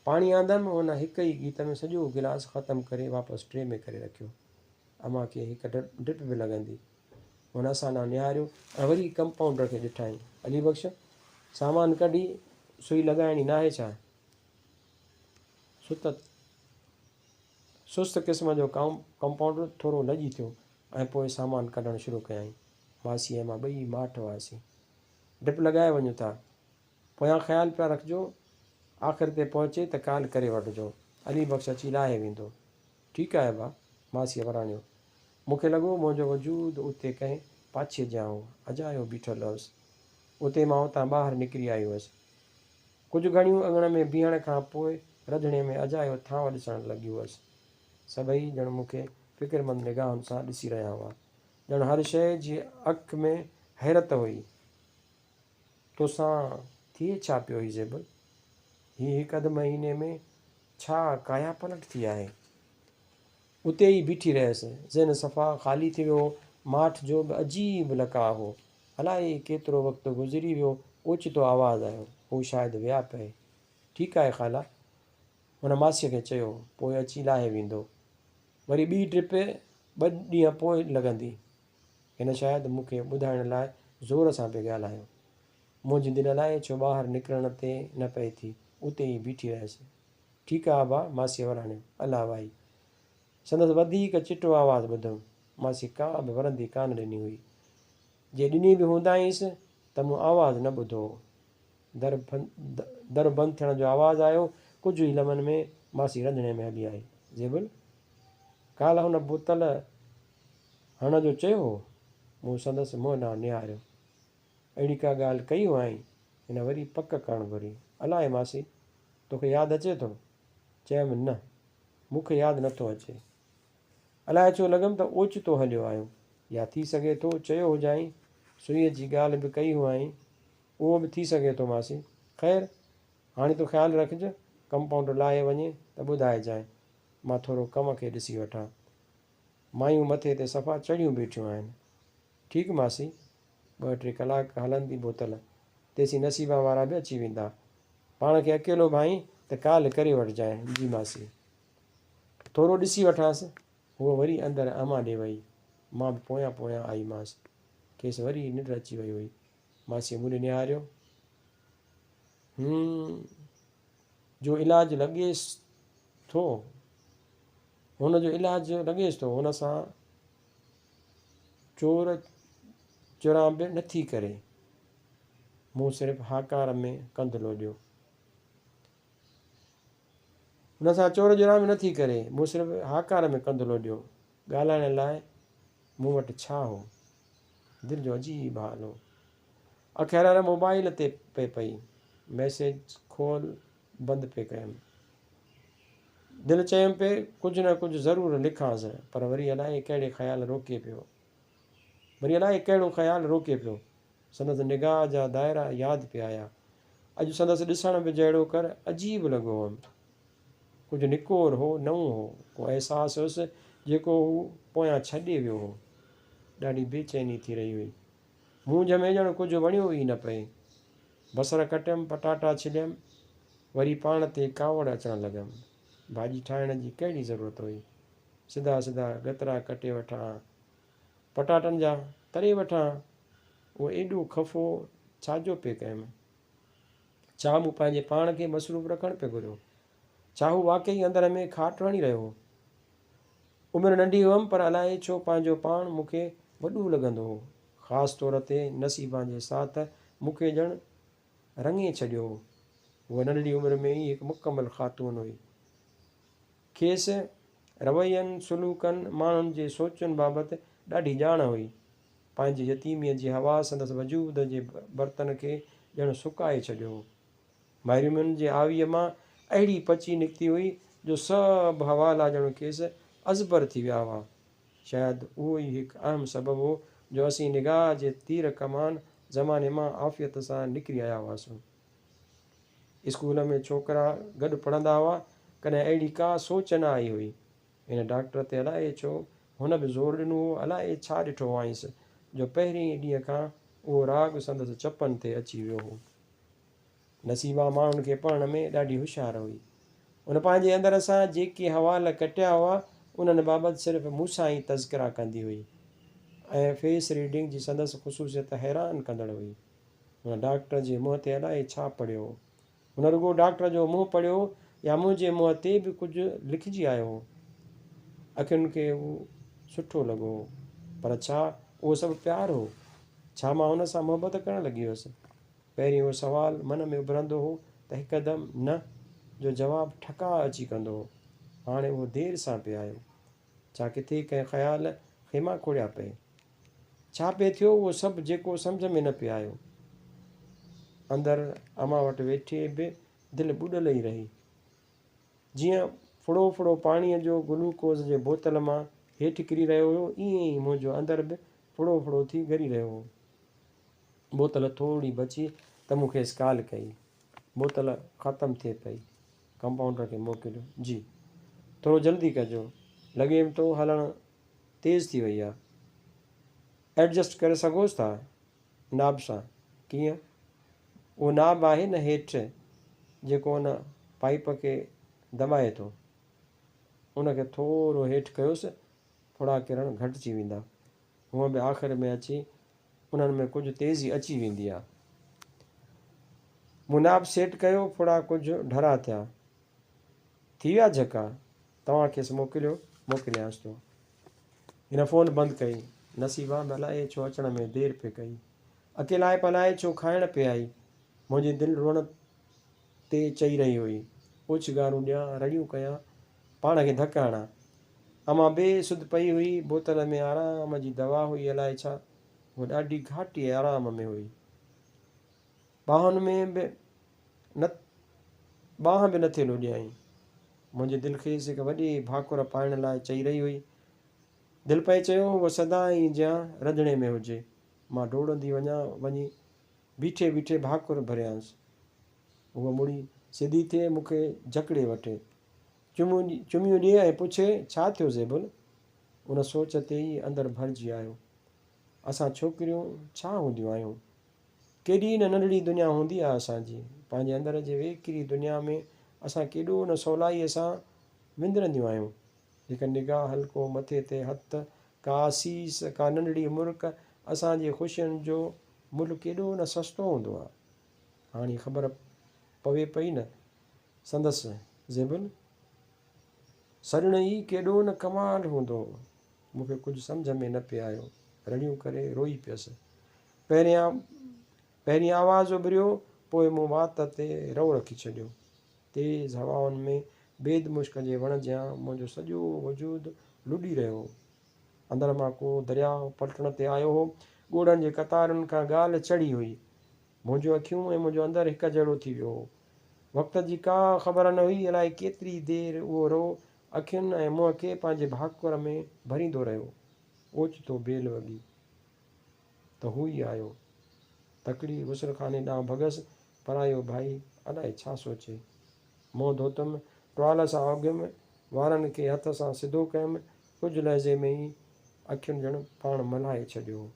پاڻي آندم، هن هڪ ئي ڳيت ۾ سڄو گلاس ختم ڪري واپس ٽري ۾ ڪري رکيو. امان کي هڪ ڊرپ به لڳندي. هن اسان ڏانهن نهاريو ۽ وري ڪمپائونڊر کي ڏٺائين. علي بخش، سامان ڪڍي سوئي لڳائڻي ناهي ڇا؟ ست سست قسم جو ڪمپائونڊر ٿورو لڄي ٿيو ۽ پوء سامان ڪڍڻ شروع ڪيائين. ماسي ۽ مان ٻئي ماٺ هئاسين. ڊرپ لڳائي وڃون ٿا. پويان خيال پيا رکجو. آخر تي پهچي ته ڪال ڪري وٺجو. علي بخش اچي لاهي ويندو. ٺيڪ آهي ڀاء. ماسيء وراڻيو. مون کي لڳو منهنجو وجود اتي ڪنهن پاڇي جيان هو. اجايو بيٺل هئس. اتي مان اتان ٻاهر نڪري آئي هئس. ڪجهه گهڙيون اڱڻ ۾ بيهڻ کان پوء رڌڻي ۾ اجايو ٿانء ڏسڻ لڳي هئس. سڀئي ڄڻ مون کي فڪرمند نگاهن سان ڏسي رهيا هئا. ڄڻ هر شيء جي اک ۾ حيرت هئي. توسان ٿئي ڇا پيو هي زيبل؟ هي هڪ اڌ مهيني ۾ ڇا ڪايا پلٽ ٿي آهي؟ اتي ئي بيٺي رهيس. ذهن صفا خالي ٿي ويو هو. ماٺ جو به عجيب لقاء هو. الائي ڪيترو وقت گذري ويو، اوچتو آواز آيو. هو شايد ويا پئي. ٺيڪ آهي خالا. هن ماسيء کي چيو، پوء اچي لاهي ويندو. وري ٻي ٽرپ ٻه ڏينهن پوء لڳندي. هن شايد مون کي ٻڌائڻ لاء زور سان پئي ڳالهايو. منهنجي دل الائي ڇو ٻاهر نڪرڻ تي نه پئي ٿي. اتي ئي بيٺي رهيس. ٺيڪ آ ابا، ماسيء وراڻيو. الله واهي. سندس وڌيڪ چٽو آواز ٻڌم. ماسي ڪا به ورندي ڪانه ڏني هئي. جي ڏني به هوندائينس ته مون آواز نه ٻڌو هو. در در بند ٿيڻ جو آواز آيو. ڪجهه ئي لمحن ۾ ماسي رنڌڻي ۾ هلي آئي. زيبل! ڪالهه هن بوتل هڻڻ جو چيو هو؟ مون سندس منهن ڏانهن نهاريو. اهڙي ڪا ڳالهه ڪئي هئائين؟ هن وري پڪ ڪرڻ گهري. الائي ماسي! توکي ياد اچي ٿو؟ چيم، نه، مون کي ياد نٿو اچي. الائي ڇو لڳم ته اوچتو هليو آيو. يا ٿي سگهي ٿو چيو هجائين، سوئيء جي ڳالهه به ڪئي هئائين. اهو به ٿي سگهي ٿو ماسي. خير، هاڻي تون خيال رکج، ڪمپائونڊر لاهي وڃي ته ٻڌائجانء، مان ٿورو ڪم کي ڏسي وٺان. مايون مٿي تي صفا چڙهيون بيٺيون آهن. ٺيڪ ماسي، ٻه ٽي ڪلاڪ هلندي بوتل، تيسين نصيبان وارا به اچي ويندا. پاڻ کي اڪيلو ڀانئين ته ڪال ڪري وٺجانء. جي ماسي. ٿورو ڏسي وٺانس. هوء وري اندر امان ڏي وئي. مان به پويان پويان آئيمانس. کيس وري ننڊ اچي وئي هئي. ماسيء مون ڏي نهاريو. هون، جو علاج لڳيس ٿو. هن جو علاج لڳيس ٿو. هن سان چور چران به نٿي ڪري. مون صرف هاڪار ۾ ڪنڌ لوڏيو. هن سان چور چران به نٿي ڪري. مون صرف هاڪار ۾ ڪنڌ لوڏيو. ڳالهائڻ لاء مون وٽ ڇا هو؟ دل جو عجيب حال هو. اک هر هر موبائل تي پئي پئي. ميسيج کول بند پئي ڪيم. دل چيم پئي ڪجهه نه ڪجهه ضرور لکانس پر وري الائي ڪهڙي خيال روڪي پيو. وري الائي ڪهڙو خيال روڪي پيو. سندس نگاهه جا دائرا ياد پئي آيا. اڄ سندس ڏسڻ به جهڙوڪر عجيب لڳو هئم. ڪجهه نڪور هو، نئون هو. ڪو احساس هيس جيڪو هو پويان ڇڏي ويو هو. ڏاڍي بي چيني ٿي رهي هئي. مونجهه ۾ ڄڻ ڪجهه وڻيو ئي نه پئي. بصر ڪٽيم، پٽاٽا ڇليم، وري پاڻ تي ڪاوڙ اچڻ لڳم. ڀاڄي ٺاهڻ جي ڪهڙي ضرورت هئي. سڌا سڌا ڳترا ڪٽي وٺان ها. پٽاٽن جا تري وٺان ها. اهو ايڏو خفو ڇا جو پئي ڪيم؟ ڇا مون پنهنجي پاڻ کي مصروف رکڻ پئي گهريو؟ ڇا هو واقعي اندر ۾ کاٽ هڻي رهيو هو؟ عمر ننڍي هئم پر الائي ڇو پنهنجو پاڻ مون کي وڏو لڳندو هو. خاص طور تي نصيبان جي ساٿ مون کي ڄڻ رڱي ڇڏيو هو. هوء ننڍڙي عمر ۾ ئي هڪ مڪمل خاتون هئي. کيس روين، سلوڪن، ماڻهن جي سوچن بابت ڏاڍي ڄاڻ هئي. پنهنجي يتيميء جي هوا سندس وجود جي برتن کي ڄڻ سڪائي ڇڏيو هو. محرومين جي آويء مان اهڙي پچي نڪتي هئي جو سڀ حوالا ڄڻ کيس ازبر ٿي ويا هئا. شايد اهو ئي هڪ اهم سبب هو جو اسين نگاهه جي تير ڪمان زماني مان عافيت سان نڪري آيا هئاسون. اسڪول ۾ ڇوڪرا گڏ پڙهندا هئا، ڪڏهن اهڙي ڪا سوچ نه آئي هئي. هن ڊاڪٽر تي الائي ڇو هن به زور ڏنو هو، الائي ڇا ڏٺو هئائينس جو پهرين ئي ڏينهن کان اهو راڳ سندس چپن تي اچي ويو هو. نصيبان ماڻهن کي پڙهڻ ۾ ڏاڍي هوشيار هئي. هن پنهنجي اندر سان جيڪي حوال ڪٽيا هئا، انهن بابت صرف مون سان ئي تذڪرا ڪندي هئي ۽ فيس ريڊنگ جي سندس خصوصيت حيران ڪندڙ هئي. هن ڊاڪٽر جي منهن تي الائي ڇا پڙهيو هو. هن رڳو ڊاڪٽر جو منهن پڙهيو يا منهنجي منهن تي به ڪجهه لکجي آيو هو. اکين کي هو سٺو لڳو هو. پر ڇا اهو سڀ پيار هو؟ ڇا مان هن سان محبت ڪرڻ لڳي هيس؟ پهرين اهو سوال من ۾ اڀرندو هو ته هڪدم نه جو جواب ٺڪاء اچي ڪندو هو. هاڻي اهو دير سان پئي آيو. ڇا ڪٿي ڪنهن خيال خيما کوڙيا پئي؟ ڇا پئي ٿيو اهو سڀ جيڪو سمجهه ۾ نه پئي آيو. اندر امان وٽ ويٺي به دل ٻڏل ئي رهي. جيئن ڦڙو ڦڙو پاڻيء جو گلوڪوز جي بوتل مان هيٺ ڪري رهيو هيو ائين ئي منهنجو اندر به ڦڙو ڦڙو ٿي ڳري رهيو هو. بوتل ٿورڙي بچي ته مون کيس ڪال ڪئي. بوتل ختم ٿئي پئي. ڪمپائونڊر کي موڪليو. جي. ٿورو جلدي ڪجو. لڳيم ٿو هلڻ تيز ٿي وئي آ. ايڊجسٽ ڪري سگهوس ٿا ناب سان. ڪيئن؟ اهو ناب آهي نه هيٺ جيڪو ان پائيپ کي دٻائي ٿو. ان کي ٿورو هيٺ ڪيوس ڦڙا ڪرڻ گهٽجي ويندا. هونء به آخر ۾ اچي انهن ۾ ڪجهه تيزي اچي ويندي آ. مون ناب سيٽ ڪيو، ڦڙا ڪجهه ڍرا ٿيا. ٿي ويا جهڪا؟ توهان کيس موڪليو، موڪليانس ٿو. هن فون بند ڪئي. نصيبان به الائي ڇو اچڻ ۾ دير پئي ڪئي. اڪيلائپ الائي ڇو کائڻ پئي آئي. منهنجي دل روئڻ تي چئي رهي هئي. اوڇگارون ڏيان، رڙيون ڪيان، پاڻ کي ڌڪ هڻان. امان بي سڌ پئي هئي. بوتل ۾ آرام جي دوا هئي الائي ڇا. هوء ڏاڍي گهاٽي آرام ۾ هئي. ٻانهن ۾ به نه ٻانهن به نٿي لوڏيائين. منهنجي دل کيس هڪ وڏي ڀاڪر پائڻ لاء چئي رهي هئي. دل پئي چيو هوء سدائين جيان رڌڻي ۾ هجي. مان ڊوڙندي وڃان وڃي بيٺي بيٺي ڀاڪر ڀريانس. هوء مڙي سڌي ٿئي، مون کي جڪڙي وٺي. چميون ڏئي ۽ پڇي، ڇا ٿيو زيبل؟ ان سوچ تي ئي اندر ڀرجي آيو. اسان ڇوڪريون ڇا هونديون آهيون؟ ڪيڏي نه ننڍڙي دنيا هوندي آهي اسان جي. پنهنجي اندر جي ويڪري دنيا ۾ اسان ڪيڏو نه سولائيء سان وندرنديون آهيون. هڪ نگاهه، هلڪو مٿي تي هٿ، ڪا آسيس، ڪا ننڍڙي مرڪ، اسان جي خوشين جو ملهه ڪيڏو نه سستو هوندو آهي. هاڻي خبر پوي پئي نه سندس زيبل سڏڻ ئي ڪيڏو نه ڪمال هوندو هو. مون کي ڪجهه سمجهه ۾ نه پئي آيو. رڙيون ڪري روئي پيس. پهريان پهرين آواز اڀريو، پوء مون وات تي رئو رکي ڇڏيو. تيز هوائن ۾ بيد مشڪ جي وڻ جيان منهنجو سڄو وجود لڏي رهيو هو. اندر مان ڪو درياء پلٽڻ تي آيو هو. ڳوڙهن جي قطارن کان ڳالهه چڙهي هئي. منهنجون اکيون ۽ منهنجو اندر هڪ جهڙو ٿي ويو هو. وقت جي ڪا خبر نه هئي، الائي ڪيتري دير اهو رئو اکين ۽ منهن کي پنهنجي ڀاڪر ۾ ڀريندو رهيو. اوچتو بيل وڳي ته هو ئي آيو. تڪڙي غسل خاني ڏانهن ڀڳس، پرايو ڀائي الائي ڇا سوچي. منهن ڌوتم، ٽوال سان اگهيم، وارن کي هٿ سان سڌو ڪيم، ڪجهه لحظي ۾ ئي اکين ڄڻ پاڻ ملهائي ڇڏيو هو.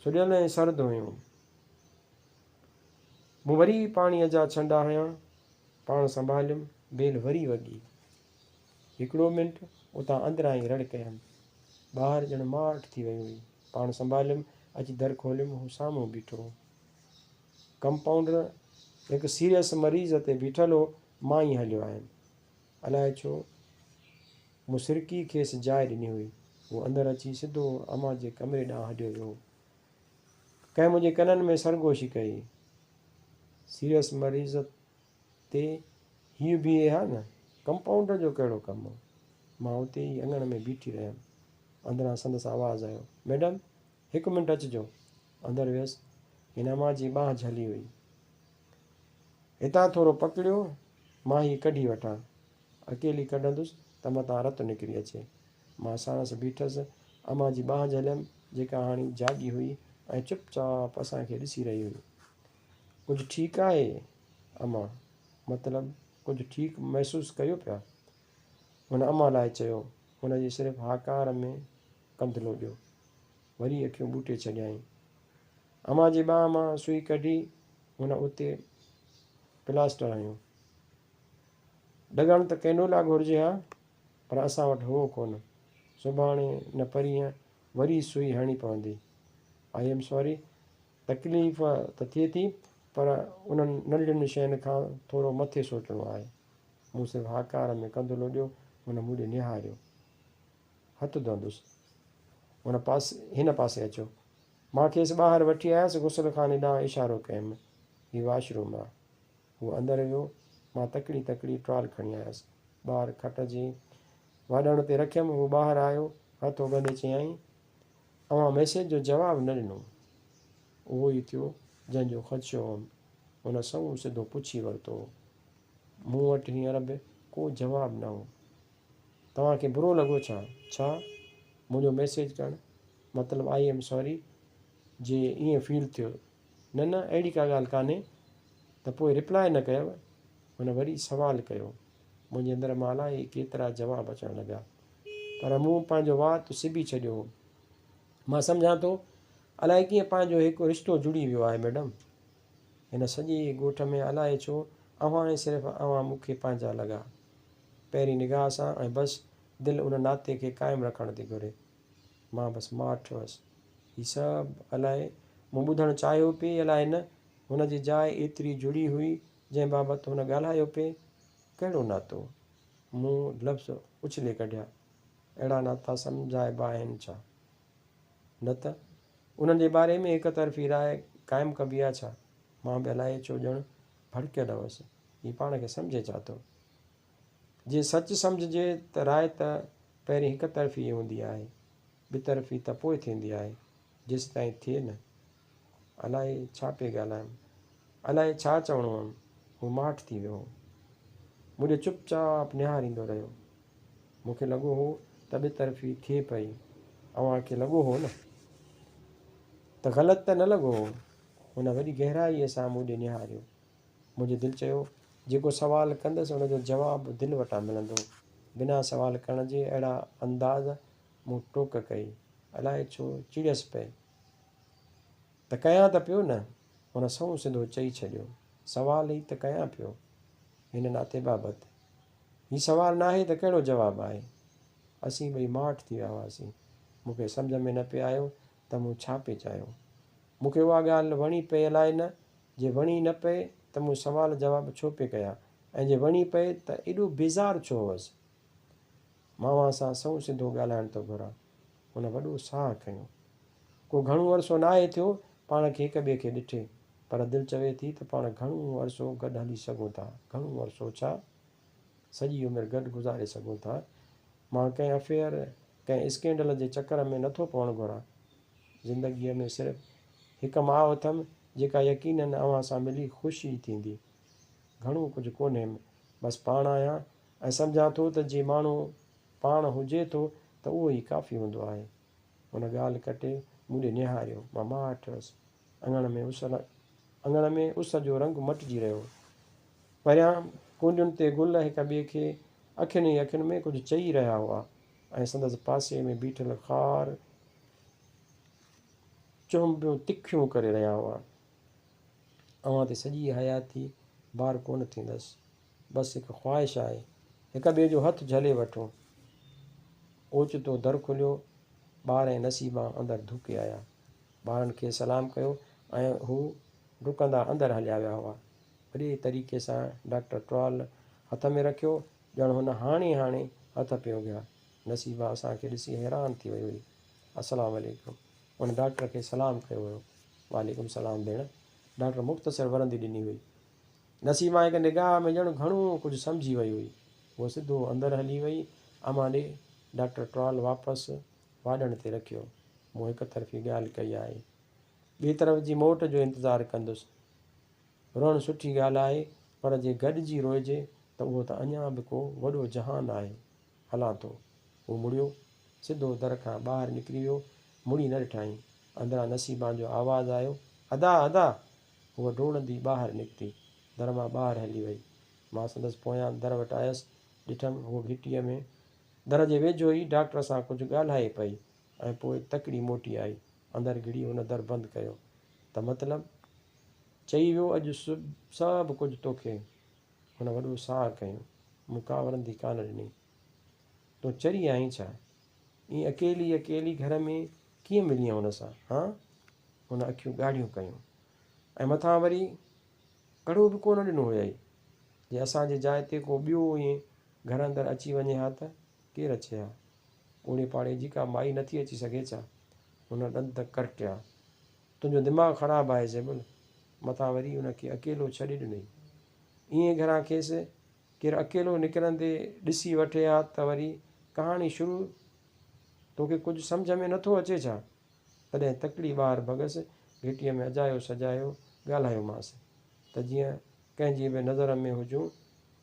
سڄيل ۽ سرد هيون. مون وري پاڻيء جا ڇنڊا هنيا. پاڻ سنڀاليم. بيل وري وڳي. هڪڙو منٽ اتان اندران ئي رڙ ڪيم. ٻاهر ڄڻ ماٺ ٿي وئي هئي. پاڻ سنڀاليم، اچي در کوليم، هو سامهون بيٺو هو. ڪمپائونڊر هڪ سيريس مريض تي بيٺل هو، مان ئي هليو آيم. الائي ڇو مون سرڪي کيس جاء ڏني هئي. هو اندر اچي سڌو امان جي ڪمري ڏانهن هليو ويو هو. ڪنهن منهنجي ڪنن ۾ سرگوشي ڪئي. سيريس مريض تي هيء بيهي ها نه، ڪمپائونڊر جو ڪهڙو ڪم هو. مان اتي ئي اڱڻ ۾ بيٺي رهيم. اندران سندس آواز آيو، ميڊم، هڪ منٽ اچجو. اندر ويس. هن امان جي ٻانهن جهلي هئي. هتان ٿورو پڪڙيو، مان هيء ڪڍي وٺان. اڪيلي ڪڍندس ته متان رت نڪري اچي. مان ساڻس بيٺس. امان جي ٻانهن جهليم، جيڪا هاڻي جاڳي هئي ۽ چپ چاپ اسان کي ڏسي رهي هئي. ڪجهه ٺيڪ آهي امان؟ مطلب ڪجهه ٺيڪ محسوس ڪيو پيا؟ هن امان لاء چيو. هن جي صرف هاڪار ۾ ڪنڌ لوڏيو. وري اکيون ٻوٽي ڇڏيائين. امان جي ٻانهن مان سوئي ڪڍي هن اتي پلاسٽر هنيو. ڏڳڻ ته ڪينولا گهرجي ها، پر اسان وٽ هئو ڪونه. سڀاڻي نه پرينء وري سوئي هڻڻي پوندي. I am sorry, تڪليف ته ٿئي ٿي، پر انهن ننڍڙين شين کان ٿورو مٿي سوچڻو آهي. مون صرف هاڪار ۾ ڪنڌ لوڏيو. هن مون ڏي نهاريو. هٿ ڌوئندس. هن پاسي هن پاسي اچو. مان کيس ٻاهر وٺي آيس. غسل خاني ڏانهن اشارو ڪيم. هي واش روم آ. هو اندر ويو. مان تڪڙي تڪڙي ٽوال کڻي آيس. ٻاهر کٽ جي واڏڻ تي رکيم. هو ٻاهر آيو. هٿ اگهندي چيائين، اوهان ميسيج جو جواب نه ڏنو. اهو ئي ٿيو جنهن جو خدشو هئم. هن سنئون سڌو پڇي ورتو هو. مون وٽ هينئر به ڪو جواب نه هو. توهان کي برو لڳو ڇا؟ ڇا؟ منهنجو ميسيج ڪرڻ مطلب I am sorry جي ائين فيل ٿيو. نه نه اهڙي ڪا ڳالهه ڪانهي. ته پوء رپلاء نه ڪيو؟ هن وري سوال ڪيو. منهنجي اندر مان الائي ڪيترا جواب اچڻ لڳا. پر مون پنهنجو وات سبي ڇڏيو هو. مان سمجهان ٿو الائي ڪيئن پنهنجو هڪ رشتو جڙي ويو آهي ميڊم. هن سڄي ڳوٺ ۾ الائي ڇو اوهان ۽ صرف اوهان مون کي پنهنجا لڳا. پهرين نگاهه سان ۽ بس دل ان ناتي کي قائم رکڻ ٿي گهري. مان بس ماٺ هئس. هي سڀ الائي مون ٻڌڻ چاهيو پئي الائي نه، هن جي جاء ايتري جڙي هئي جنهن بابت هن ڳالهايو پئي. ڪهڙو ناتو؟ مون لفظ اڇلي ڪڍيا. اهڙا ناتا سمجهائبا آهن ڇا؟ نه ته انهن جي باري ۾ هڪ طرفي راء قائم ڪبي آ ڇا؟ مان به الائي ڇو ڄڻ ڀڙڪيل هئس. هي پاڻ کي سمجهي ڇا ٿو؟ جي سچ سمجهجي ته راء ته پهرين هڪ طرفي ئي هوندي آهي، ٻه طرفي ته پوء ٿيندي آهي، جيستائين ٿئي نه. الائي ڇا پئي ڳالهايم، الائي ڇا چوڻو هئم، هو ماٺ ٿي ويو هو. مون ڏي چپ چاپ نهاريندو رهيو. مون کي لڳو هو ته ٻه طرفي ٿئي پئي. اوهان کي لڳو هو نه؟ ته غلط ته نه لڳو هو. هن وڏي گهرائيء سان مون ڏي نهاريو. منهنجي دل چيو، جيڪو سوال ڪندس ان جو جواب دل وٽان ملندو. بنا سوال ڪرڻ جي اهڙا انداز مون ٽوڪ ڪئي. الائي ڇو چڙيس پئي. ته ڪيان ته پيو نه. هن سنئون سڌو چئي ڇڏيو. سوال ئي ته ڪيان پيو. هن ناتي بابت. هي سوال ناهي ته ڪهڙو جواب آهي؟ اسين ٻئي ماٺ ٿي ويا هئاسين. مون کي سمجهه ۾ نه پئي آيو ته مون ڇا پئي چاهيو. مون کي اها ڳالهه وڻي پئي الائي نه؟ جي وڻي نه پئي ته مون سوال جواب ڇو پئي ڪيا ۽ جي وڻي پئي ته ايڏو بيزار ڇو هوس؟ مان اوهان سان سنئون سڌو ڳالهائڻ ٿو گهران. هن وڏو ساهه کنيو. ڪو گهڻو عرصو ناهي ٿيو پاڻ کي هڪ ٻئي کي ڏٺي، پر دل چوي ٿي ته پاڻ گهڻو عرصو گڏ هلي سگهون ٿا. گهڻو عرصو ڇا؟ سڄي عمر گڏ گذاري سگهون ٿا. مان ڪنهن افيئر، ڪنهن اسڪينڊل جي چڪر ۾ نٿو پوڻ گهران. زندگيء ۾ صرف هڪ ماء اٿم، جيڪا يقيناً اوهان سان ملي خوش ئي ٿيندي. گهڻو ڪجهه ڪونهيم، بس پاڻ آهيان ۽ سمجهان ٿو ته جي ماڻهو پاڻ هجي ٿو ته اهو ئي ڪافي هوندو آهي. هن ڳالهه ڪٽي مون ڏي نهاريو. مان ماٺ هيس. اڱڻ ۾ اس اڱڻ ۾ اس جو رنگ مٽجي رهيو هو. پريان ڪونڊين تي گل هڪ ٻئي کي اکين ئي اکين ۾ ڪجهه چئي رهيا هئا ۽ سندس پاسي ۾ بيٺل خار چهنبيون تکيون ڪري رهيا هئا. اوهان تي سڄي حياتي بار ڪونه ٿيندس. بس هڪ خواهش آهي. هڪ ٻئي جو هٿ جهلي وٺون. اوچتو در کليو. ٻار ۽ نصيبان اندر ڌوڪي آيا. ٻارن کيس سلام ڪيو ۽ هو ڊڪندا اندر هليا ويا هئا. وڏي طريقي سان ڊاڪٽر ٽوال هٿ ۾ رکيو، ڄڻ هن هاڻي هاڻي هٿ پئي اگهيا. نصيبان اسان کي ڏسي حيران ٿي وئي هئي. السلام عليڪم. هن ڊاڪٽر کي سلام ڪيو هيو. وعليڪم سلام ڀيڻ. ڊاڪٽر مختصر ورندي ڏني هئي. نسيما هڪ نگاهه ۾ ڄڻ گهڻو ڪجهه سمجهي وئي هئي. هوء سڌو اندر هلي وئي. امان ڏي. ڊاڪٽر ٽوال واپس واڏڻ تي رکيو. مون هڪ طرفي ڳالهه ڪئي آهي. ٻئي طرف جي موٽ جو انتظار ڪندس. روئڻ سٺي ڳالهه آهي، پر جي گڏجي روئجي ته اهو ته اڃا به ڪو وڏو جهان آهي. هلان ٿو. هو مڙيو. سڌو در کان ٻاهر نڪري ويو. مڙي نه ڏٺائين. اندران نصيبان جو آواز آيو، ادا! ادا! هوء ڊوڙندي ٻاهر نڪتي. در مان ٻاهر هلي وئي. مان سندس پويان در وٽ آيس. ڏٺم، هوء گهٽيء ۾ در جي ويجهو ئي ڊاڪٽر سان ڪجهه ڳالهائي پئي ۽ پوء تڪڙي موٽي آئي. اندر گهڙي هن در بند ڪيو. ته مطلب؟ چئي ويو اڄ سڀ ڪجهه توکي. هن وڏو ساهه کنيو. مون ڪا ورندي ڪانه ڏني. تون چري آهين ڇا؟ ائين اڪيلي اڪيلي گهر ۾ ڪيئن ملينء هن سان؟ هان؟ هن اکيون ڳاڙهيون ڪيون ۽ مٿان وري ڪڙو به ڪونه ڏنو هيائين. جي اسان جي جاء تي ڪو ٻيو ائين گهر اندر اچي وڃي ها ته ڪير اچي ها؟ اوڙي پاڙي جي ڪا مائي نٿي اچي سگهي ڇا؟ هن ڏند ڪرٽيا. تنهنجو دماغ خراب آهي زيبل! مٿان وري ان کي اڪيلو ڇڏي ڏنئي. ائين گهران کيس ڪير اڪيلو نڪرندي ڏسي وٺي ها ته وري ڪهاڻي شروع. توکي ڪجهه سمجهه ۾ نٿو اچي ڇا؟ تڏهن تڪڙي ٻاهر ڀڳس، گهٽيء ۾ اجايو سجايو ڳالهايومانس ته جيئن ڪنهن جي به نظر ۾ هجون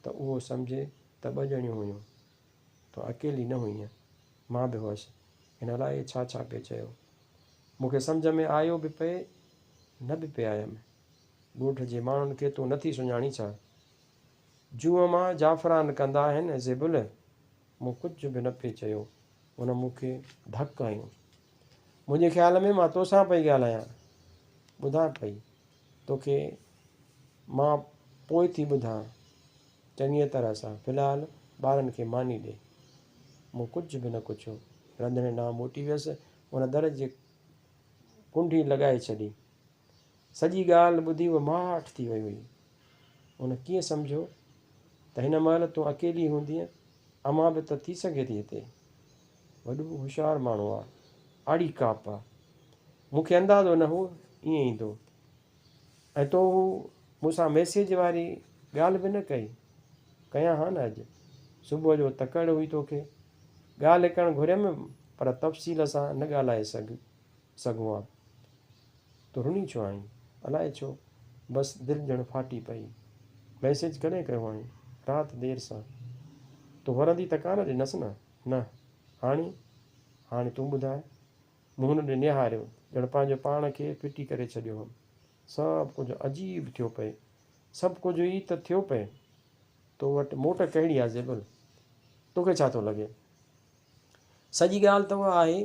ته اهو سمجهي ته ٻه ڄڻيون هيون. تون اڪيلي نه هئينء، مان به هئس. هن الائي ڇا ڇا پئي چيو. مون کي سمجهه ۾ آيو به پئي، نه به پئي آيم. ڳوٺ جي ماڻهن کي تون نٿي سڃاڻين ڇا؟ جونء مان جعفران ڪندا آهن، زيبل! مون ڪجهه به نه پئي چيو. هن مون کي ڌڪ هنيو. منهنجي خيال ۾ مان توسان پئي ڳالهايان. ٻڌان پئي. توکي مان پوء ٿي ٻڌان. چڱيء طرح سان. في الحال ٻارن کي ماني ڏي. مون ڪجهه به نه ڪڇيو. رنڌڻي ڏانهن موٽي ويس. هن در جي ڪنڍي لڳائي ڇڏي. سڄي ڳالهه ٻڌي هوء ماٺ ٿي وئي هئي. هن ڪيئن سمجهيو ته هن مهل تون اڪيلي هوندينء؟ امان به ته ٿي سگهي ٿي هتي. وڏو هوشيار ماڻهو آ. آڙي ڪاپ آ. مون کي اندازو نه هو ائين ايندو. ۽ تو هو مون سان ميسيج واري ڳالهه به نه ڪئي. ڪيان ها نه اڄ. صبح جو تڪڙ هئي توکي. ڳالهه ڪرڻ گهريم پر تفصيل سان نه ڳالهائي سگهون ها. تون رني ڇو آهين؟ الائي ڇو بس دل ڄڻ ڦاٽي پئي. ميسيج ڪڏهن ڪيو هئائين؟ رات دير سان. تو ورندي ته ڪانه ڏنس نه؟ نه. هاڻي؟ هاڻي تون ٻڌاء. مون هن ڏي نهاريو، ڄڻ پنهنجو پاڻ کي ڦٽي ڪري ڇڏيو هئم. سڀ ڪجهه عجيب ٿيو پئي. سڀ ڪجهه ئي ته ٿيو پئي. تو وٽ موٽ ڪهڙي آ زيبل؟ توکي ڇا ٿو لڳي؟ سڄي ڳالهه ته اها آهي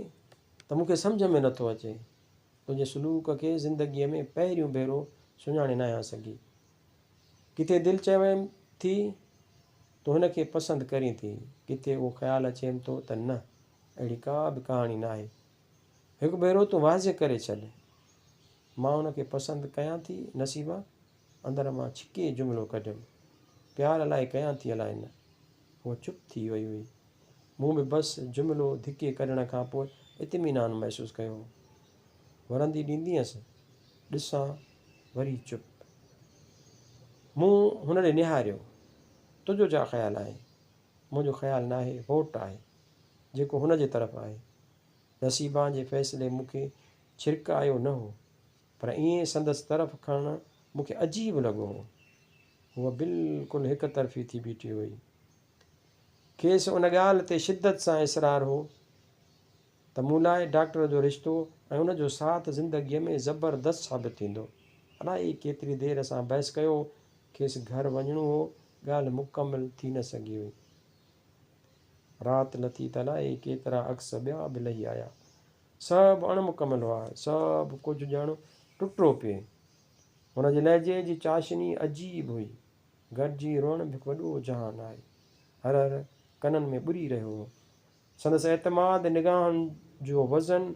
ته مون کي سمجهه ۾ نٿو اچي. تنهنجي سلوڪ کي زندگيء ۾ پهريون ڀيرو سڃاڻي ناهيان سگهي. ڪٿي دل چويم ٿي تون هن کي پسند ڪرين ٿي، ڪٿي اهو خيال اچيم ٿو ته نه، اهڙي ڪا به ڪهاڻي ناهي. هڪ ڀيرو تون واضح ڪري ڇڏ. مان ان کي پسند ڪيان ٿي نصيبا! اندر مان ڇڪي جملو ڪڍيم. پيار الائي ڪيان ٿي الائي نه. هوء چپ ٿي وئي هئي. مون به بس جملو ڌڪي ڪڍڻ کان پوء اطمينان محسوس ڪيو هو. ورندي ڏيندينس، ڏسان وري چپ. مون هن ڏي نهاريو. تنهنجو ڇا خيال آهي؟ منهنجو خيال ناهي، ووٽ آهي، جيڪو هن جي طرف آهي. نصيبان جي فيصلي مون کي ڇرڪايو نه هو، پر ائين سندس طرف کڻڻ مون کي عجيب لڳو هو. هوء بلڪل هڪ طرفي ٿي بيٺي هئي. کيس ان ڳالهه تي شدت سان اصرار هو ته مون لاء ڊاڪٽر جو رشتو ۽ ان جو ساٿ زندگيء ۾ زبردست ثابت ٿيندو. الائي ڪيتري دير اسان بحث ڪيو، کيس گهر وڃڻو هو، ڳالهه مڪمل ٿي نه سگهي هئي. رات لٿي ته الائي ڪيترا عڪس ٻيا به لهي آيا. سڀ اڻ مڪمل هئا، سڀ ڪجهه ڄڻ ٽٽو پئي. هن جي لهجي جي چاشني عجيب هئي. گڏجي روئڻ به هڪ وڏو جهان آهي. هر هر ڪنن ۾ ٻري رهيو هو. سندس اعتماد، نگاهن جو وزن،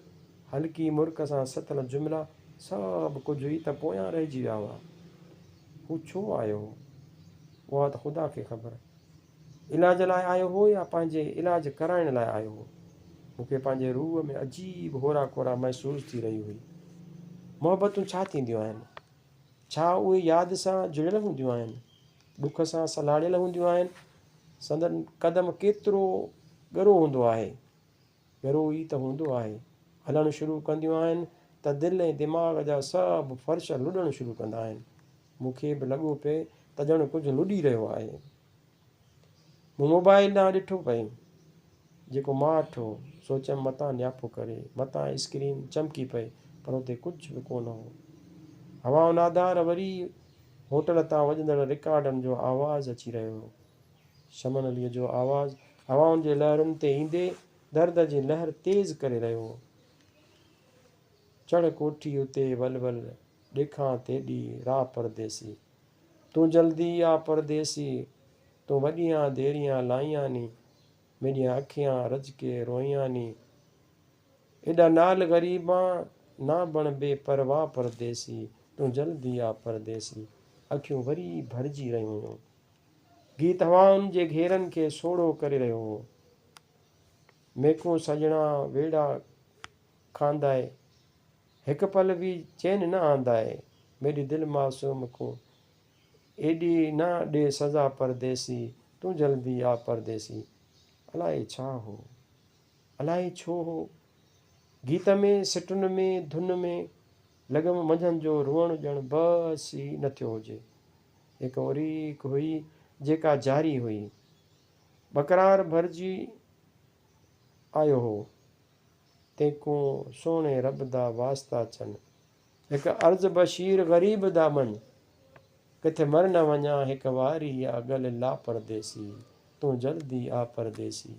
هلڪي مرڪ سان ستل جملا سڀ ڪجهه ئي ته پويان رهجي ويا هئا. هو ڇو آيو هو؟ اها ته خدا کي خبر. علاج لاء آيو هو يا پنهنجي علاج ڪرائڻ لاء آيو هو؟ مون کي پنهنجي روح ۾ عجيب هورا کورا محسوس ٿي رهي هئي. محبتون ڇا ٿينديون آهن؟ ڇا اهي ياد سان جڙيل هونديون آهن؟ ڏک سان سلهاڙيل هونديون آهن؟ سندن قدم ڪيترو ڳرو هوندو آهي؟ ڳرو ئي ته هوندو آهي. هلڻ شروع ڪنديون آهن ته دل ۽ دماغ جا سڀ فرش لڏڻ شروع ڪندا آهن. مون کي به لڳو پئي ته ڄڻ ڪجهه لڏي رهيو آهي. مون موبائل ڏانهن ڏٺو پئي، جيڪو ماٺ هو. سوچيم متان نياپو ڪري، متان اسڪرين چمڪي پئي، پر اتي ڪجهه به ڪونه هو. هوائن آڌار وري هوٽل تان وڄندڙ رڪارڊن جو آواز اچي رهيو هو. شمن عليء جو آواز هوائن جي لهرن تي ايندي درد جي لهر تيز ڪري رهيو هو. چڙهه ڪوٺي اتي ول ول ڏيکان تيڏي راهه پرديسي. تون جلدي آ پرديسي، تون وڏيان ديريان لائيان ني، ميڏيان اکيان رج ڪي روئيان ني. ايڏا نال غريبان نا بڻ بي پرواهه پرديسي، تون جلدي آ پرديسي. اکيون وري ڀرجي رهيون هيون. گيت هوائن جي گهيرن کي سوڙهو ڪري رهيو هو. ميڪون سڄڻا ويڙها کاندائي، هڪ پل به چين نه آندائي، ميڏي دل معصوم ڪون ايڏي نه ڏي سزا پرديسي، تون جلدي آ پرديسي. الائي ڇا هو؟ الائي ڇو هو؟ گيت ۾، سٽن ۾، ڌن ۾، لڳم منجهند جو روئڻ ڄڻ بس ئي نه ٿيو هجي. هڪ اوريڪ هئي جيڪا جاري هئي. ٻڪرار ڀرجي آيو هو. تيڪون سهڻي رب دا واسطا چن. هڪ عرض بشير غريب دا مڃ. ڪٿي مر نه وڃان هڪ واري آ ڳل لا پرديسي تون جلدي آ پرديسي.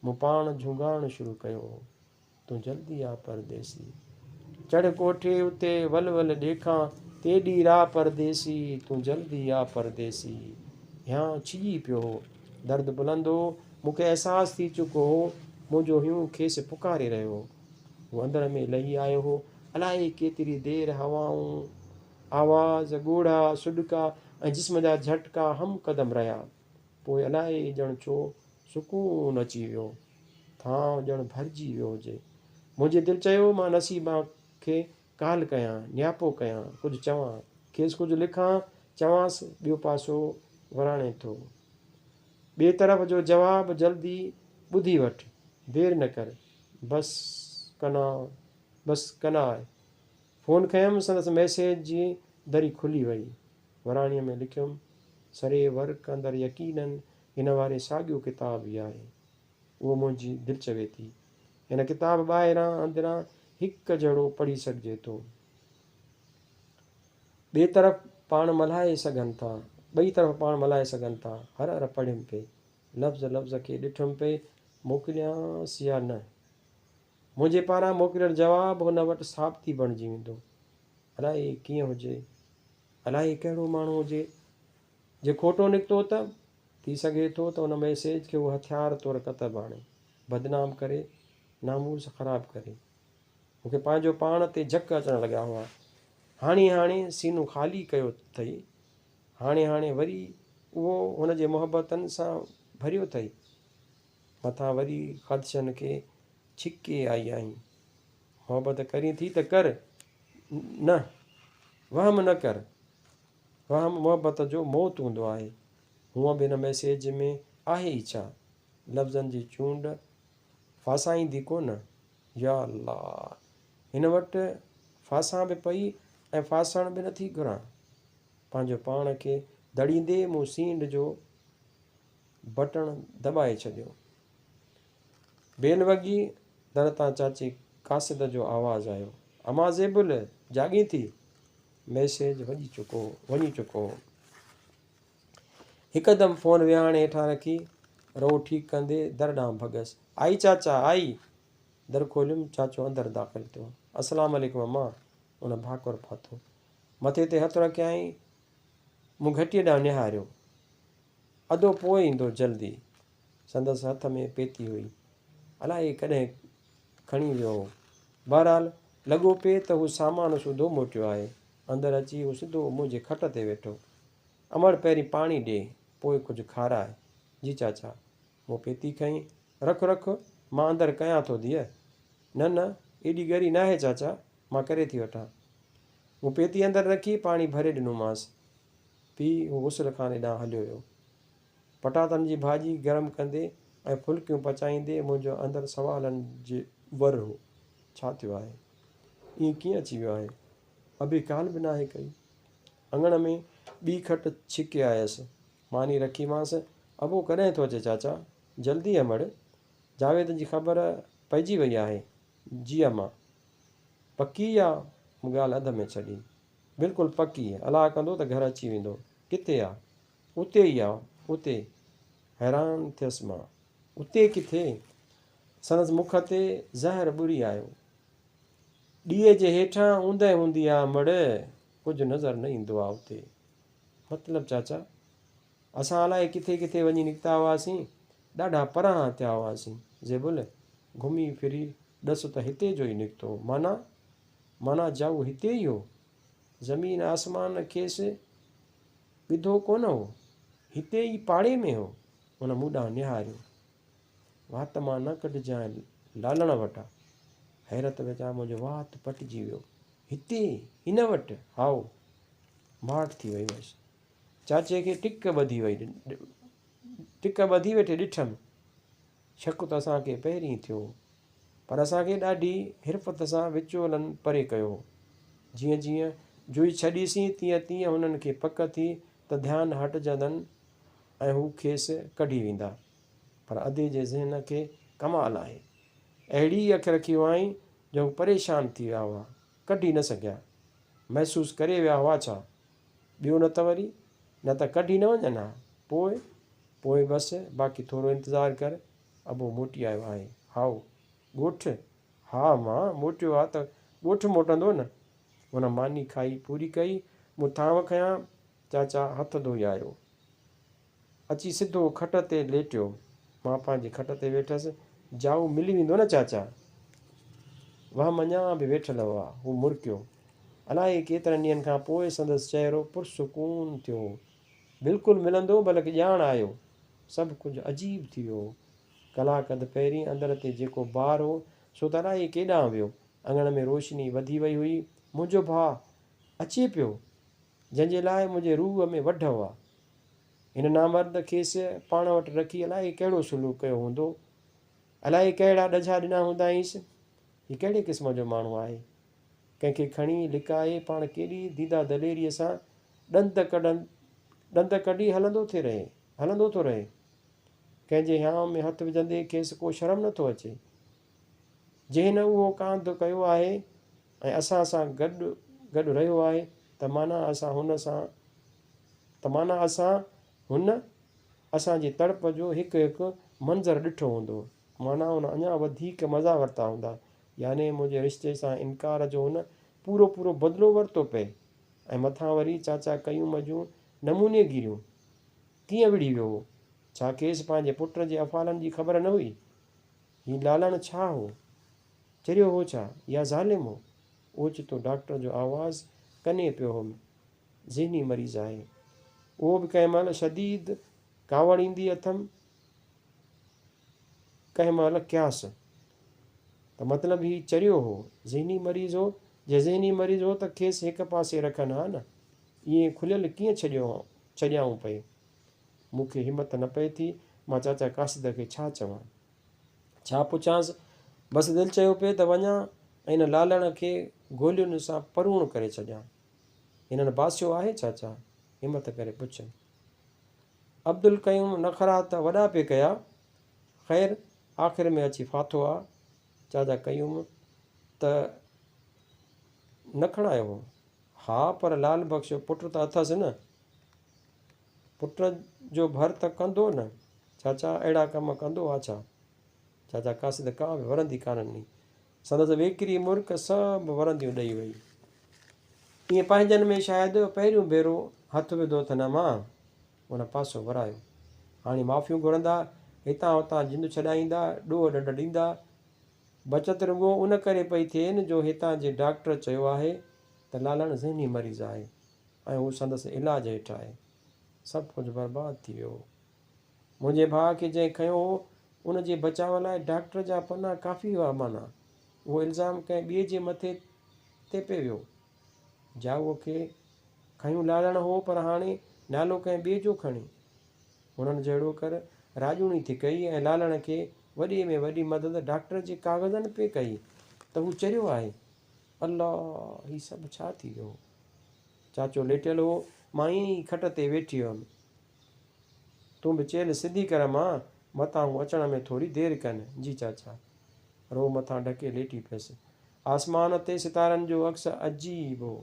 مون پاڻ جهونگارڻ شروع ڪيو هو. تون جلدي آ پرديسي. چڙهه ڪوٺي اتي ول ول ڏيکان تيڏي راهه پرديسي تون جلدي آ پرديسي. هيانء ڇڄي پيو هو. درد بلند هو. مون کي احساس ٿي چڪو هو. منهنجو هيون کيس پڪاري رهيو هو. هو اندر ۾ لهي آيو هو. الائي ڪيتري دير هوائون، آواز، ڳوڙها، سڏڪا ۽ جسم جا جهٽڪا هم قدم رهيا. پوء الائي ڄڻ ڇو سڪون اچي ويو. ٿانء ڄڻ ڀرجي ويو هجي. منهنجي دل چيو مان نصيبان کي ڪال ڪيان، نياپو ڪيان، ڪجهه چوان، کيس ڪجهه لکان، چوانس ٻيو پاسو وراڻي ٿو. ٻئي طرف جو جواب جلدي ٻڌي وٺ، دير نه ڪر. بس ڪناء، بس ڪناء. فون کنيم، سندس ميسيج جي دري کلي وئي. وراڻيء ۾ لکيم، سري ورق اندر يقيناً هن واري ساڳيو ڪتاب ئي آهي. اهو منهنجي دل چوي ٿي. هن ڪتاب ٻاهران اندران هڪ جهڙو پڙهي سگهجي ٿو. ٻئي طرف پاڻ ملهائي سگهن ٿا. ٻئي طرف پاڻ ملهائي سگهن ٿا. هر هر پڙهيم پئي. لفظ لفظ کي ڏٺم پئي. موڪليانس يا نه؟ منهنجي پاران موڪليل جواب هن وٽ ثابتي بڻجي ويندو. الائي ڪيئن هجي؟ الائي ڪهڙو ماڻهو هجي؟ جي کوٽو نڪتو ته؟ ٿي سگهي ٿو ته ان ميسيج کي هو هٿيار طور ڪتب آڻي، بدنام ڪري، ناموس خراب ڪري. مون کي پنهنجو پاڻ تي جهڪ اچڻ لڳا هئا. هاڻي هاڻي سينو خالي ڪيو اٿئي. هاڻي هاڻي وري اهو هن جي محبتن سان ڀريو اٿئي. مٿان وري خدشن کي ڇڪي آئي آهين. محبت ڪرين ٿي ته ڪر نه، وهم نه ڪر. وهم محبت جو موت هوندو آهي. هونء به هن ميسيج ۾ آهي ئي ڇا؟ لفظن جي چونڊ ڦاسائيندي ڪونه. يا الله! هن وٽ ڦاسان به پئي ۽ ڦاسڻ به نٿي گهران. پنهنجو پاڻ کي دڙيندي مون سينڍ جو بٽڻ دٻائي ڇڏيو. بيل وڳي، در تان چاچي قاصد جو آواز آيو، امان زيبل! جاڳين ٿي؟ ميسيج وڄي چڪو وڃي چڪو هو. هڪدم فون ويهاڻي هيٺان رکي، رئو ٺيڪ ڪندي در ڏانهن ڀڳس. آئي چاچا، آئي! در کوليم، چاچو اندر داخل ٿيو. اسلام عليڪم امان! هن ڀاڪر پاتو. مٿي تي هٿ رکيائين. مون گهٽيء ڏانهن نهاريو. ادو پوء ايندو جلدي. سندس هٿ ۾ پيتي هئي. الائي ڪڏهن کڻي ويو هو. بهرحال لڳو پئي ته هو سامان سوڌو موٽيو آهي. اندر اچي هو سڌو منهنجي کٽ تي ويٺو. امڙ پهرين پاڻي ڏي، پوء ڪجهه کاراء. جي چاچا. مون پيتي کنئي. رک رک، مان اندر ڪيان ٿو ڌيء. نه نه، ايڏي ڳري ناهي چاچا، مان ڪري ٿي وٺان. مون پيتي اندر رکي پاڻي ڀري ڏنومانس. پي هو غسل خاني ڏانهن هليو ويو. پٽاٽن جي ڀاڄي گرم ڪندي ۽ ڦلڪيون پچائيندي منهنجو اندر سوالن جي ور هو. ڇا ٿيو آهي؟ ائين ڪيئن اچي ويو آهي؟ ابي ڪال به ناهي ڪئي. اڱڻ ۾ ٻي کٽ ڇڪي آيس. ماني رکيمانس. ابو ڪڏهن ٿو اچي چاچا؟ جلدي امڙ. جاويد جي خبر پئجي وئي آهي. جي امان. پڪي يا؟ مون ڳالهه اڌ ۾ ڇڏي. بلڪل پڪي. الله ڪندو ته گهر اچي ويندو. ڪٿي آ؟ اتي ئي آ، اتي. حيران ٿيس مان. اتي ڪٿي؟ سندس مک تي زهر ٻري آيو. ڏيئي جي هيٺان اوندهه هوندي آ مڙ، ڪجهه نظر نه ايندو آ اتي. مطلب چاچا؟ اسان الائي ڪٿي ڪٿي وڃي نڪتا هئاسين، ڏاڍا پرانهان ٿيا هئاسين. زيبل، گهمي ڦري ڏس ته هتي جو ئي نڪتو. معنيٰ؟ معنيٰ جائو هتي ئي هو. زمين آسمان کيس ٻڌو ڪونه هو. هتي ئي پاڙي ۾ هو. هن مون ڏانهن نهاريو. وات مان نه ڪڍجانء لالڻ وٽا. حيرت وچان منهنجو وات پٽجي ويو. هتي؟ هن وٽ؟ هائو. ماٺ ٿي وئي هيس. چاچي کي ٽڪ ٻڌي وئي ٽڪ ٻڌي ويٺي ڏٺم. شڪ ته اسان کي پهرين ٿيو هو. پر اسان کي ڏاڍي حرفت سان وچولن پري ڪيو هو. جيئن جيئن جوئي ڇڏيسين تيئن تيئن هنن کي پڪ ٿي ته ڌيان هٽجندن ۽ هو کيس ڪڍي ويندا. پر ادي جي ذهن کي ڪمال آهي. اهڙي ئي اک رکي هئائين جو هو پريشان ٿي ويا هئا. ڪڍي نه سگهيا. محسوس ڪري ويا هئا ڇا؟ ٻيو نه ته وري؟ نه ته ڪڍي نه وڃن ها. پوء؟ پوء بس، باقي ٿورو انتظار ڪر. ابو موٽي آيو آهي. هائو، ڳوٺ؟ ها امان، موٽيو آ ته ڳوٺ موٽندو نه. هن ماني کائي پوري ڪئي. مون ٿانو کنيا. چاچا هٿ ڌوئي آيو. اچي سڌو کٽ تي ليٽيو. مان پنهنجي کٽ تي ويٺس. جائو ملي ويندو نه چاچا؟ وهم اڃا به ويٺل هئا. هو مرڪيو. الائي ڪيترن ڏينهن کان پوء سندس چهرو پرسڪون ٿيو هو. بلڪل ملندو بلڪ ڄاڻ آيو. سڀ ڪجهه عجيب ٿي ويو هو. ڪلاڪ اڌ پهرين اندر تي جيڪو بار هو، سو ته الائي ڪيڏانهن ويو. اڱڻ ۾ روشني وڌي وئي هئي. منهنجو ڀاء اچي پيو، جنهن جي لاء منهنجي روح ۾ وڍ هئا. هن نامرد کيس پاڻ وٽ رکي الائي ڪهڙو سلوڪ ڪيو هوندو. الائي ڪهڙا ڏجها ڏنا هوندائينس. هي ڪهڙي قسم جو ماڻهو آهي؟ ڪنهن کي کڻي لڪائي پاڻ ڪيڏي ديده دليريء سان ڏند ڏند ڪڍي هلندو ٿي رهي، هلندو ٿو رهي. ڪنهن جي هيانء ۾ هٿ وجهندي کيس ڪو شرم نه ٿو اچي. جنهن نه اهو ڪانڌ ڪيو آهي ۽ اسان سان گڏ گڏ رهيو آهي، ته معنيٰ اسان هن سان ته معنيٰ اسان هن اسان جي تڙپ جو هڪ هڪ منظر ڏٺو هوندو. معنيٰ هن اڃا وڌيڪ مزا ورتا هوندا. يعني منهنجي رشتي سان انڪار جو هن پورو پورو بدلو ورتو پئي ۽ مٿان وري چاچا قيوم جون نموني گيريون. ڪيئن وڙهي ويو هو؟ ڇا کيس پنهنجي پٽ جي افعالن جي خبر نه هئي؟ هي لالڻ ڇا هو؟ چريو هو ڇا يا ظالم هو؟ اوچتو ڊاڪٽر جو آواز ڪني پيو هوم. ذهني مريض آهي. اهو به ڪنهن مهل شديد ڪاوڙ ايندي اٿم، ڪنهن مهل قياس. ته مطلب هي چريو هو، ذهني مريض هو، جي ذهني مريض هو ته کيس هڪ پاسي رکن ها نه، ائين کليل ڪيئن ڇڏيو ڇڏيائون پئي. مون کي همت نه پئي ٿي، مان چاچا قاصد کي ڇا چوان؟ ڇا پڇانس؟ بس دل چيو پئي ته وڃان ۽ ان لالڻ کي گولين سان پروڻ ڪري ڇڏيان. هنن باسيو آهي چاچا؟ همت ڪري پڇيم. عبدالقيوم نخرا ته وڏا پئي ڪيا. خير آخر ۾ اچي ڦاٿو آ. چاچا قيوم ته نه کڻايو هو. ها پر لعل بخش پٽ ته اٿس نه. پٽ جو ڀر ته ڪندو نه. چاچا اهڙا ڪم ڪندو آ ڇا؟ چاچا قاصد ڪا به ورندي ڪانه ڏني. سندس ويڪري مرڪ سڀ ورنديون ڏئي وئي. ائين پنهنجن ۾ شايد پهريون ڀيرو هٿ وڌو اٿن امان. هن پاسو ورايو. هاڻي معافيون گهرندا، هتان هتان جند ڇڏائيندا، ڏوهه ڏنڊ ڏيندا. بچت رڳو ان ڪري پئي ٿئين جو هتان جي ڊاڪٽر چيو آهي ته لالڻ ذهني مريض آهي ۽ هو سندس علاج هيٺ آهي. سڀ ڪجهه برباد ٿي ويو هو. منهنجي ڀاء کي جنهن کنيو هو، ان جي بچاء لاء ڊاڪٽر جا پنا ڪافي هئا معنيٰ اهو الزام ڪنهن ٻئي جي مٿي تي پئي ويو. جائوء کي کنيون لالڻ هو پر هاڻي نالو ڪنهن ٻئي جو کڻي. هنن جهڙوڪر راڄوڻي ٿي ڪئي ۽ لالڻ کي وڏي ۾ وڏي مدد ڊاڪٽر جي ڪاغذن پئي ڪئي ته هو چريو آهي. الله! هي سڀ ڇا ٿي ويو؟ چاچو ليٽيل هو، مان ائين ئي کٽ تي ويٺي هيم. تون به چيلهه سڌي ڪر مان، متان هو اچڻ ۾ ٿوري دير ڪن. جي چاچا. روء مٿان ڍڪي ليٽي پيس. آسمان تي ستارن جو عڪس عجيب هو.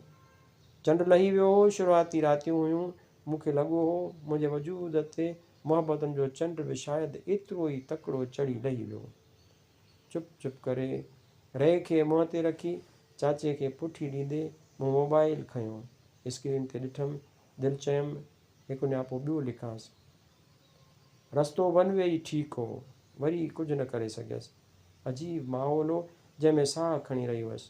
چنڊ لهي ويو هو، شروعاتي راتيون هيون. مون کي لڳو هو، منهنجي وجود تي محبتن جو چنڊ به شايد ايترو ئي تڪڙو چڙهي لهي ويو. چپ چپ ڪري، رئي کي منهن تي رکي، چاچي کي پٺي ڏيندي مون موبائيل کنيو. اسڪرين تي ڏٺم، دل چيم، هڪ نياپو ٻيو لکانس. رستو ون وي ئي ٺيڪ هو. وري ڪجهه نه ڪري سگهيس. عجيب ماحول هو، جنهن ۾ ساهه کڻي رهي هيس.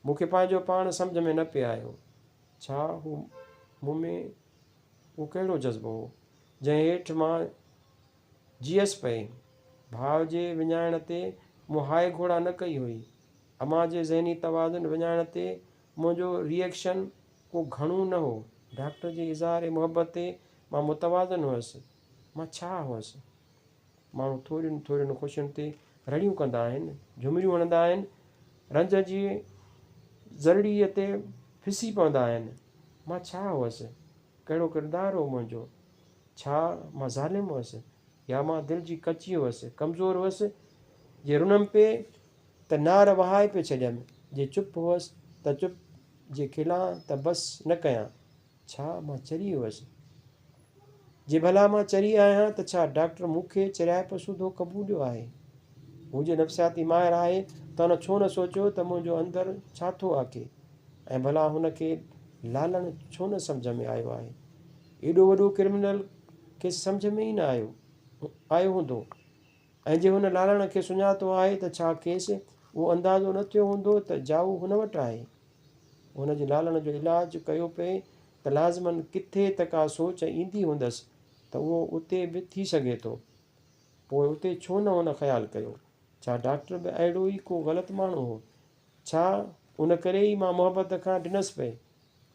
مون کي پنهنجو پاڻ سمجهه ۾ نه پئي آيو. ڇا هو مون ۾ اهو ڪهڙو جذبو هو، جنهن هيٺ مان جيئس پئي. ڀاء جي وڃائڻ تي مون هاء گهوڙا نه ڪئي هئي. امان جي ذهني توازن وڃائڻ تي منهنجو ري ايڪشن ڪو گهڻو نه هو. ڊاڪٽر جي اظهار محبت تي مان متوازن هئس. مان ڇا هئس؟ ماڻهو ٿورين ٿورين خوشين تي رڙيون ڪندا آهن، جهمريون هڻندا آهن، رنج جي ذرڙيء تي ڦسي پوندا آهن. مان ڇا هئس؟ ڪهڙو ڪردار هو منهنجو؟ ڇا مان ظالم هئس يا مان دل جي ڪچي هئس، ڪمزور هئس؟ جي رنم پئي ته نار وهائي پئي ڇڏيم، جي چپ هئس ته چپ، جي کلان ته بس نه ڪيان. ڇا مان چري هئس؟ جي ڀلا مان چري آهيان ته ڇا ڊاڪٽر مون کي چريائپ سوڌو قبوليو آهي؟ هو جي نفسياتي ماهر آهي ته هن ڇو نه سوچيو ته منهنجو اندر ڇا ٿو آکي؟ ۽ ڀلا هن کي لالڻ ڇو نه سمجهه ۾ آيو آهي؟ ايڏو وڏو ڪرمنل کيس سمجهه ۾ ئي نه آيو آيو هوندو. ۽ جي هن لالڻ کي سڃاتو آهي ته ڇا کيس اهو اندازو نه ٿيو هوندو ته جائو هن وٽ آهي؟ هن جي لالڻ جو علاج ڪيو پئي ته لازماً ڪٿي ته ڪا سوچ ايندي هوندس ته اهو اتي به ٿي سگهي ٿو. پوء اتي ڇو نه هن خيال ڪيو؟ ڇا ڊاڪٽر به اهڙو ئي ڪو غلط ماڻهو هو؟ ڇا ان ڪري ئي مان محبت کان ڊنس پئي؟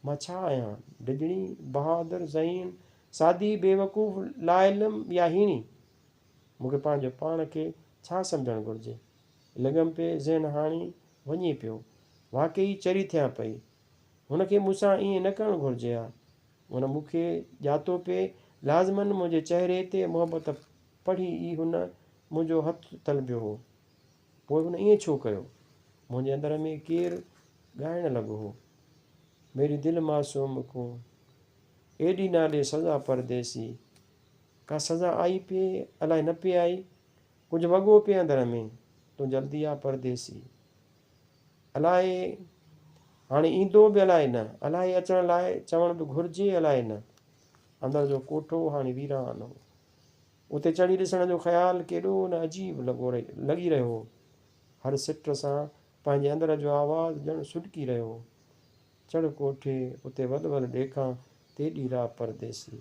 مان ڇا آهيان؟ ڊڄڻي، بهادر، ذهين، سادي، بيوقوف، لاعلم يا هيڻي؟ مون کي پنهنجو پاڻ کي ڇا سمجهڻ گهرجي؟ لڳم پئي ذهن هاڻي وڃي پيو. واقعي چري ٿيان پئي. هن کي مون سان ائين نه ڪرڻ گهرجي ها. هن مون کي ڄاتو پئي. لازماً منهنجي چهري تي محبت پڙهي ئي هن منهنجو هٿ طلبيو هو. پوء هن ائين ڇو ڪيو؟ منهنجي اندر ۾ ڪير ڳائڻ لڳو هو. ميري دل معصوم ڪون، ايڏي نا ڏي سزا پرديسي. ڪا سزا آئي پئي الائي نه پئي آئي، ڪجهه وڳو پئي اندر ۾، تون جلدي آ پرديسي. الائي هاڻي ايندو به الائي نه، الائي اچڻ لاء چوڻ به گهرجي الائي نه. اندر جو ڪوٺو هاڻي ويران هو. اتي چڙهي ڏسڻ جو خيال ڪيڏو نه عجيب لڳي رهيو هو. هر سٽ سان پنهنجي اندر جو آواز ڄڻ سڏڪي رهيو هو. چڙهه ڪوٺي، اتي ول ول ڏيکان، تيڏي راهه پرديسي.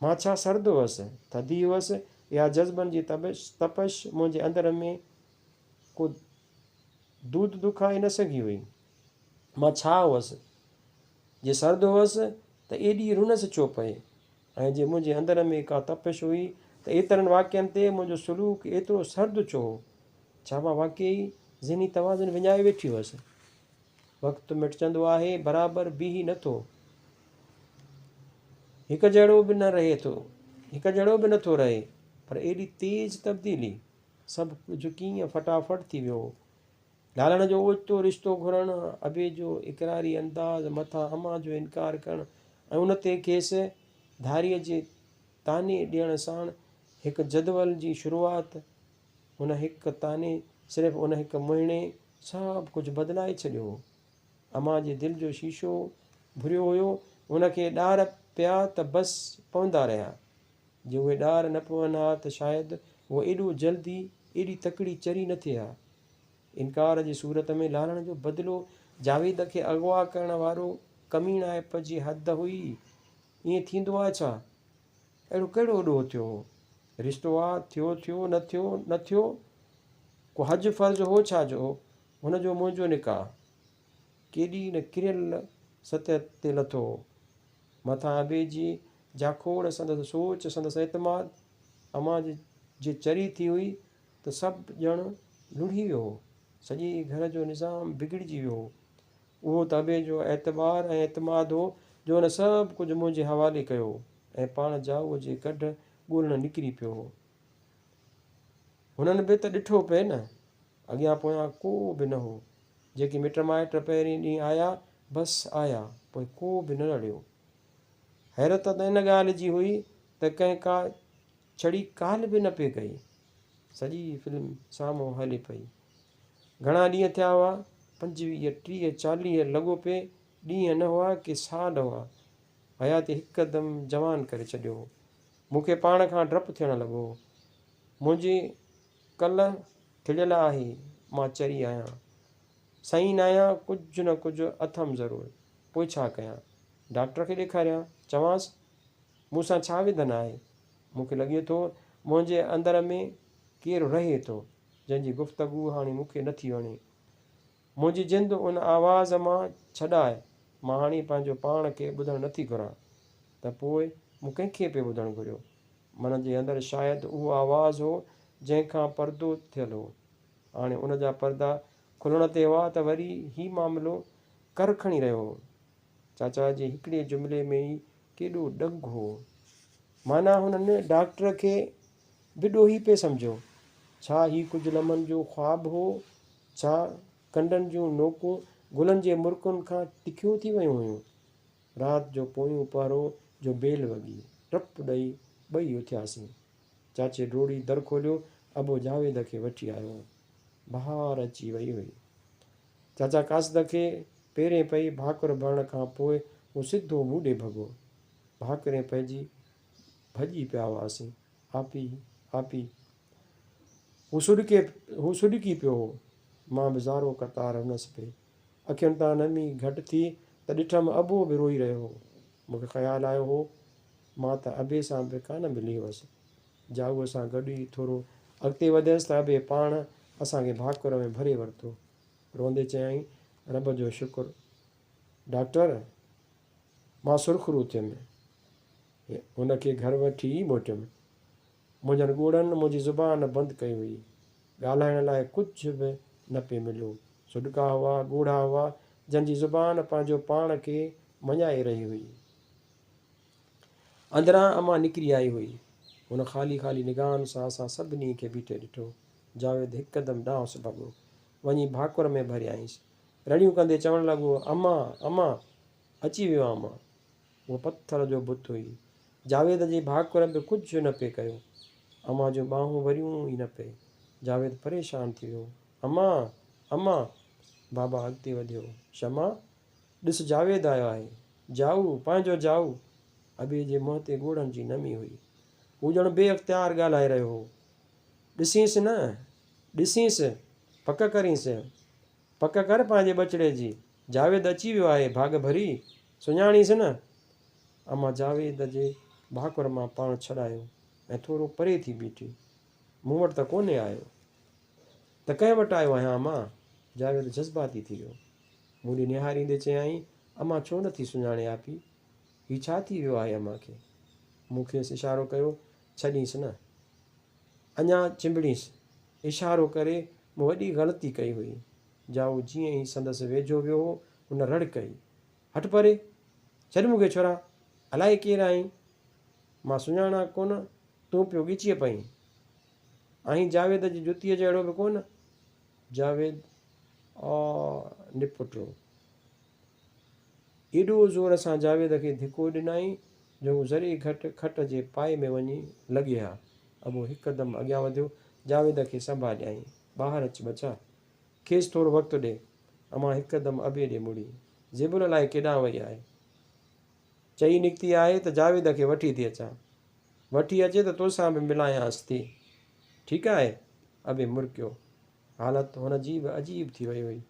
مان ڇا سرد هئس، ٿڌي هئس يا جذبن جي تپش منهنجي اندر ۾ ڪو دود دکائي نه سگهي هئي. مان ڇا هئس؟ جي سرد هئس ته ايڏي رنس ڇو پئي؟ ۽ جي منهنجي اندر ۾ ڪا تپش هئي ته ايترن واقعن تي منهنجو سلوڪ ايترو سرد ڇو هو؟ ڇا مان واقعي ذهني توازن وڃائي ويٺي هئس؟ وقت مٽجندو آهي، برابر بيهي نه ٿو. هڪ جهڙو به نه رهي ٿو، هڪ جهڙو به نه ٿو رهي، پر ايڏي تيز تبديلي! سڀ ڪجهه ڪيئن فٽافٽ ٿي ويو هو. لالڻ جو اوچتو رشتو گهرڻ، ابي جو اقراري انداز، مٿان امان جو انڪار ڪرڻ ۽ ان تي کيس ڌاريء جي طعني ڏيڻ ساڻ هڪ جدول جي شروعات، ان هڪ طعني، صرف ان هڪ مهڻي سڀ ڪجهه بدلائي ڇڏيو هو. امان جي دل جو شيشو ڀريو هيو، هن کي ڏار پيا ته بس پوندا رهيا. جي اهي ڏار نه پون ها ته شايد هوء ايڏو جلدي، ايڏي تڪڙي چري نه ٿئي ها. انڪار جي صورت ۾ لالڻ جو بدلو جاويد کي اغوا ڪرڻ وارو ڪميڻائپ جي حد هئي. ائين ٿيندو آ ڇا؟ اهڙو ڪهڙو ڏوهه ٿيو هو؟ رشتو آ، ٿيو ٿيو، نه ٿيو نه ٿيو. ڪو حج فرض هو ڇا جو هن جو منهنجو نڪاح ڪيڏي نه ڪريل سطح تي لٿو هو. مٿان ابي جي جاکوڙ، سندس سوچ، سندس اعتماد، امان جي چري ٿي هئي ته سڀ ڄڻ لڙهي ويو هو. سڄي گهر جو نظام بگڙجي ويو هو. اهو ته ابي جو اعتبار ۽ اعتماد هو جو هن سڀ ڪجهه منهنجي حوالي ڪيو هو ۽ پاڻ جائوء جي ڪڍ ڳولڻ نڪري پيو هو. هنن به ته ڏٺو پئي نه. اڳيان پويان ڪو به نه هو. جيڪي مٽ مائٽ پهرين ڏينهن آيا، بس آيا، پوء ڪو به نه لڙيو. حيرت ته ان ڳالهه جي هئي ته ڪنهن ڪا ڇڙي ڪالهه به نه پئي ڪئي. سڄي فلم سامهون هلي پئي. گهڻا ڏينهن ٿيا هئا؟ 25، 30، 40 لڳو پئي ڏينهن نه هئا ڪي سال هئا. حياتي هڪدم جوان ڪري ڇڏيو هو. مون کي پاڻ کان ڊپ ٿيڻ لڳو هو. منهنجي ڪل ٿڙيل آهي، مان چري آهيان. سائين ناهيان، ڪجهه نه ڪجهه اٿم ضرور. پوء ڇا ڪيان؟ ڊاڪٽر کي ڏيکاريان؟ چوانس، مون سان ڇا ويڌن آهي؟ مون کي لڳي ٿو منهنجي اندر ۾ ڪير رهي ٿو، جنهن جي گفتگو هاڻي مون کي نٿي وڻي. منهنجي جند ان آواز مان ڇڏاء، مان هاڻي پنهنجو پاڻ کي ٻڌڻ نٿي گهران. ته پوء مون ڪنهن کي پئي ٻڌڻ گهريو؟ من جي اندر شايد اهو آواز هو، جنهن کان پردو ٿيل هو. هاڻي ان جا پردا کلڻ تي هئا ته وري هي معاملو ڪر کڻي رهيو هو. چاچا جي هڪڙي جملي ۾ ئي ڪيڏو ڏنگ هو. معنيٰ هنن ڊاڪٽر کي به ڏوهي پئي سمجهيو. ڇا هي ڪجهه لمحن جو خواب هو؟ ڇا ڪنڊن جون نوڪون گلن جي مرڪن کان تکيون ٿي ويون هيون؟ رات جو پويون پهر هو جو بيل وڳي. ٽپ ڏئي ٻئي اٿياسين. چاچي ڊوڙي در کوليو، ابو جاويد کي وٺي آيو هو. بهار اچي وئي هئي. چاچا قاصد کي پيرين پئي ڀاڪر ڀرڻ کان پوء هو سڌو مون ڏي ڀڳو. ڀاڪرين پئجي ڀڄي پيا هئاسين. آپي، آپي. هو سڏڪي هو سڏڪي پيو هو. مان به زارو قطار رنس پئي. اکين تان نمي گهٽ ٿي ته ڏٺم ابو به روئي رهيو هو. مون کي خيال آيو هو مان ته ابي سان به ڪانه ملي هئس. جاڳوء سان گڏ ئي ٿورو اڳتي وڌيس ته ابي پاڻ اسان کي ڀاڪر ۾ ڀري ورتو. روئندي چيائين، رب جو شڪر ڊاڪٽر! مان سرخرو ٿيم. هن کي گهر وٺي ئي موٽيم. منهنجن ڳوڙهن منهنجي زبان بند ڪئي هئي. ڳالهائڻ لاء ڪجهه به نه پئي مليو. سڏڪا هئا، ڳوڙها هئا، جن جي زبان پنهنجو پاڻ کي مڃائي رهي هئي. اندران امان نڪري آئي هئي. هن خالي خالي نگاهن سان اسان سڀني کي بيٺي ڏٺو. جاويد هڪدم ڏانهس ڀڳو. وڃي ڀاڪر ۾ ڀريائينس. رڙيون ڪندي چوڻ لڳو، امان! امان! اچي ويو آن مان. هوء پٿر جو بت هئي. جاويد جي ڀاڪر به ڪجهه نه پئي ڪيو. امان جون ٻانهون وريون ئي نه پئي. جاويد پريشان ٿي ويو. امان! امان! بابا اڳتي وڌيو. شمع! ڏس جاويد آيو آهي. جائو! پنهنجو جائو! ابي جي منهن تي ڳوڙهن جي نمي هئي. هو ڄڻ بي اختيار ڳالهائي رهيو هو. ڏسينس نه! ڏسينس! پڪ ڪرينس! پڪ ڪر پنهنجي ٻچڙي جي. جاويد اچي ويو آهي ڀاڳ ڀري. سڃاڻينس نه؟ امان جاويد جي ڀاڪر مان پاڻ ڇڏايو ۽ ٿورو پري ٿي بيٺي. مون وٽ ته ڪونهي آيو. ته ڪنهن وٽ آيو آهيان امان؟ جاويد جذباتي ٿي ويو. مون ڏي نهاريندي چيائين، امان ڇو نٿي سڃاڻي آپي؟ هي ڇا ٿي ويو آهي امان کي؟ مون کيس اشارو ڪيو، ڇڏينس نه. اڃا چنبڙينس. اشارو ڪري مون وڏي غلطي ڪئي هئي. جائو جيئن ئي سندس ويجهو ويو هو، هن رڙ ڪئي. هٽ پري! ڇڏ مون کي ڇورا! الائي ڪير آهين؟ مان سڃاڻان ڪونه، تون پيو ڳچيء پئين. آهين جاويد جي جتيء جهڙو به ڪونه. جاويد آ نپٽو. ايڏو زور سان جاويد کي ڌڪو ڏنائين جو هو ذري گهٽ کٽ جي پائي ۾ وڃي لڳي ها. ابو هڪدم اڳيان وڌيو، جاويد کي سنڀاليائين. ٻاهر اچ ٻچا. کيس ٿورو وقت ڏي. امان هڪدم ابي ڏي مڙي. زيبل الائي ڪيڏانهن وئي آهي. چئي نڪتي آهي ته جاويد کي وٺي ٿي اچان. وٺي اچي ته توسان به ملايانس ٿي. ٺيڪ آهي؟ ابي مرڪيو. حالت هن جي به عجيب ٿي وئي هئي.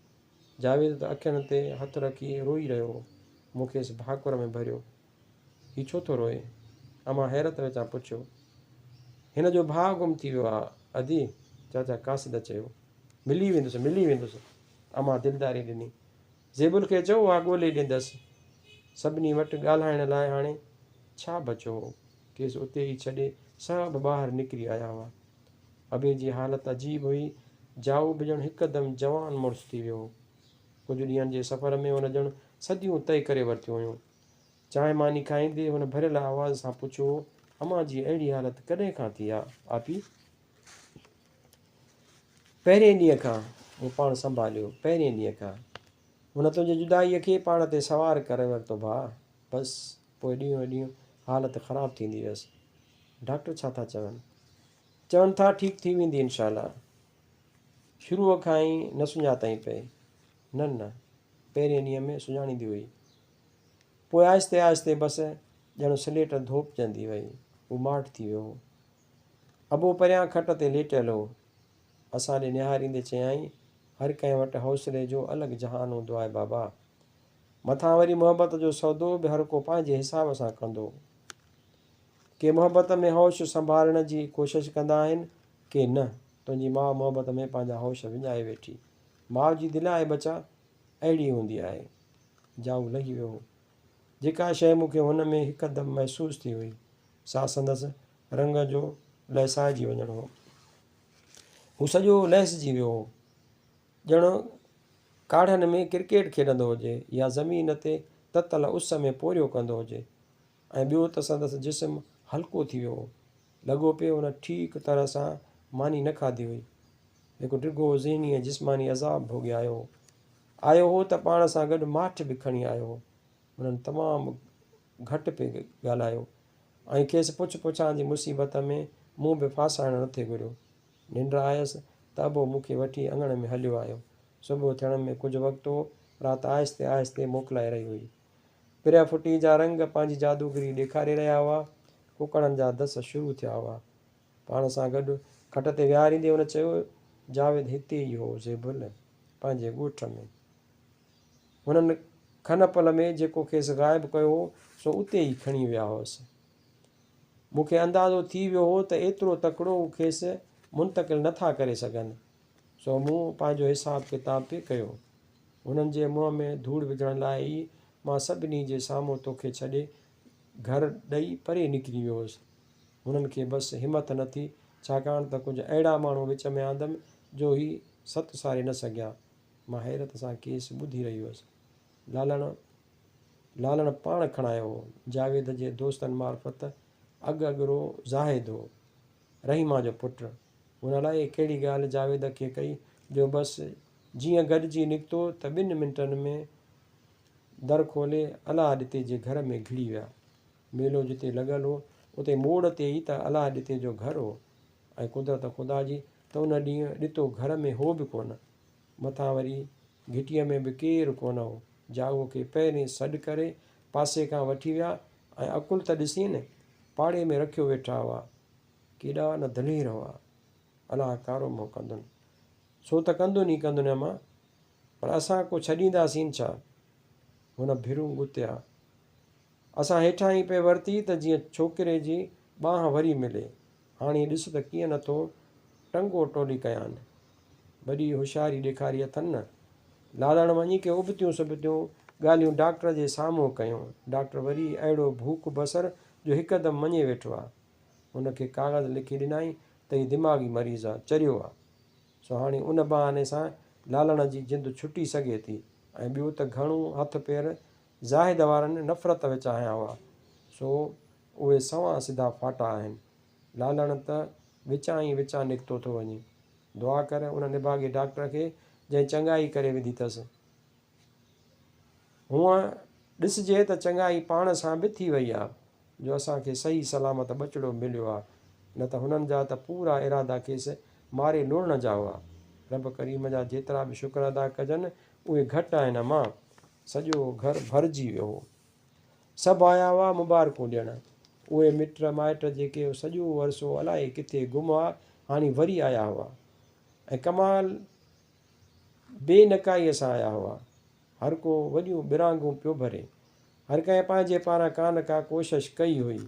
جاويد ته اکين تي هٿ رکي روئي رهيو هو. مون کيس ڀاڪر ۾ ڀريو. هي ڇو ٿو روئي؟ امان حيرت وچان پڇيو. هن جو ڀاء گم ٿي ويو آ ادي! چاچا قاصد چيو. ملي ويندس، ملي ويندس. امان دلداري ڏني. زيبل کي چئو اها ڳولي ڏيندس. سڀني وٽ ڳالهائڻ لاء هاڻي ڇا بچيو هو. کيس اتي ئي ڇڏي سڀ ٻاهر نڪري آيا هئا. ابي جي حالت عجيب هئي. جائو به ڄڻ هڪدم جوان مڙس ٿي ويو هو. ڪجهه ڏينهن جي سفر ۾ هن ڄڻ صديون طئي ڪري ورتيون هيون. چانهه ماني کائيندي هن ڀريل آواز سان پڇيو هو، امان جي اهڙي حالت ڪڏهن کان ٿي آ آپي؟ پهرئين ڏينهن کان. مون پاڻ سنڀاليو. پهرئين ڏينهن کان. هن تنهنجي جدائيء کي پاڻ تي سوار ڪري ورتو ڀاء. بس پوء ڏينهون ڏينهن حالت خراب ٿيندي ويس. ڊاڪٽر ڇا ٿا چون؟ چون ٿا ٺيڪ ٿي ويندي انشاء الله. شروع کان ئي نه سڃاتائين پئي. نه نه. پهرين ڏينهن ۾ سڃاڻيندي هئي. پوء آهستي آهستي بس ڄڻ سليٽ ڌوپجندي وئي. هو ماٺ ٿي ويو هو. ابو پريان کٽ تي ليٽيل هو. اسان ڏي نهاريندي چيائين، هر ڪنهن وٽ حوصلي جو الڳ جهان هوندو آهي بابا. مٿان وري محبت جو سودو به هر ڪو پنهنجي حساب سان ڪندو. ڪي محبت ۾ هوش سنڀالڻ جي ڪوشش ڪندا آهن، ڪي نه. تنهنجي ماء محبت ۾ پنهنجا هوش وڃائي ويٺي. ماء جي دل آهي ٻچا، اهڙي هوندي آهي. جائو لهي ويو هو. جيڪا شيء مون کي هن ۾ هڪدم محسوس ٿي هئي، سا سندس رنگ جو لهسائجي وڃڻ هو. هو سڄو لهسجي ويو هو. ڄڻ ڪاڙهن ۾ ڪرڪيٽ کيڏندو هجي يا زمين تي تتل اس ۾ پورهيو ڪندو هجي ۽ ٻيو ته سندس جسم هلڪو ٿي ويو هو. لڳو پئي هن ٺيڪ طرح سان ماني نه کاڌي هئي. هڪ ڊگهو ذهني ۽ جسماني عذاب ڀوڳي آيو هو. آيو هو ته پاڻ سان گڏ ماٺ به کڻي آيو هو. هنن تمام گهٽ پئي ڳالهايو ۽ کيس پڇ پڇان جي مصيبت ۾ مون به ڦاسائڻ نه ٿي گهريو. ننڊ آيس ته ابو مون کي وٺي اڱڻ ۾ هليو آيو. صبح ٿيڻ ۾ ڪجهه وقت هو. رات آهستي آهستي موڪلائي رهي هئي. پرهه ڦٽي جا رنگ پنهنجي جادوگري ڏيکاري رهيا هئا. ڪڪڙن جا دس شروع ٿيا هئا. پاڻ سان گڏ کٽ تي ويهاريندي هن چيو، جاويد هتي ئي هو زيبل، پنهنجي ڳوٺ ۾. هنن کن پل ۾ جيڪو کيس غائب ڪيو هو، سو اتي ئي کڻي ويا هئس. مون کي اندازو ٿي ويو هو ته ايترو تڪڙو هو کيس منتقل نه ٿا ڪري سگهن، سو مون پنهنجو حساب ڪتاب پئي ڪيو. هنن جي منهن ۾ ڌوڙ وجهڻ لاء ئي مان سڀني جي سامهون توکي ڇڏي گهر ڏئي پري نڪري ويو هوس. هنن کي بس همٿ نه ٿي، ڇاڪاڻ ته ڪجهه اهڙا ماڻهو وچ ۾ آندم جو هي ست ساري نه سگهيا. مان حيرت سان کيس ٻڌي رهي هيس. لالڻ لالڻ پاڻ کڻايو هو. جاويد جي دوستن معرفت اڳ اڳرو زاهد هو. رحيما جو پٽ. هن الائي ڪهڙي ڳالهه جاويد کي ڪئي جو بس جيئن گڏجي نڪتو ته ٻن منٽن ۾ در کولي الله ڏتي جي گهر ۾ گهڙي ويا. ميلو جتي لڳل هو، اتي موڙ تي ئي ته الله ڏتي جو گهر هو ۽ قدرت خدا جي ته ان ڏينهن ڏتو گهر ۾ هو به ڪونه. مٿان وري گهٽيء ۾ به ڪير ڪونه هو. جاڳو کي پهرين سڏ ڪري پاسي کان وٺي ويا ۽ عقل ته ڏسين، پاڙي ۾ رکيو ويٺا هئا. ڪيڏا نه دلير هئا. الله ڪارو منهن ڪندن. سو ته ڪندن ئي ڪندن امان، پر اسان ڪو ڇڏينداسين ڇا؟ هن ڀرون ڳتيا. اسان هيٺان ئي پئي ورتي ته جيئن ڇوڪري جي ٻانهن وري ملي. هاڻي ڏس ته ڪيئن نه ٿو ٽنگو ٽولي ڪيان. وڏي هوشياري ڏيکاري اٿن نه. لالڻ وڃي ڪي ابتيون سبتيون ڳالهيون ڊاڪٽر جي سامهون ڪيون. ڊاڪٽر وري اهڙو ڀوڪ بصر جو هڪدم مڃي ويٺو آ. هن کي ڪاغذ لکي ڏنائين ته هي دماغي مريض آ، چريو آ. سو هاڻي ان بهاني سان لالڻ جي جند ڇٽي سگهي ٿي ۽ ٻيو ته گهڻو هٿ پير زاهد وارن نفرت وچان هنيا هئا، سو اهي سنوان سڌا ڦاٽا آهن. لالڻ ته وچان ئي وچان نڪتو ٿو وڃي. دعا ڪر ان نڀاڳي ڊاڪٽر کي جنهن چڱائي ڪري وڌي ٿس. هونء ڏسجي ته چڱائي پاڻ سان به ٿي وئي آ، جو اسان کي صحيح سلامت ٻچڙو مليو آ، نه ته هنن جا ته پورا ارادا کيس ماري لوڙهڻ جا هئا. رب ڪريم جا جيترا به شڪر ادا ڪجن، اهي گهٽ آهن امان. سڄو گهر ڀرجي ويو هو. سڀ آيا هئا مبارڪون ڏيڻ. اهي مٽ مائٽ جيڪي سڄو عرصو الائي ڪٿي گم هئا، هاڻي وري آيا هئا ۽ ڪمال بي نڪائيء سان آيا هئا. هر ڪو وڏيون ٻرانگهون پيو ڀري. هر ڪنهن پنهنجي پاران ڪا نه ڪا ڪوشش ڪئي هئي.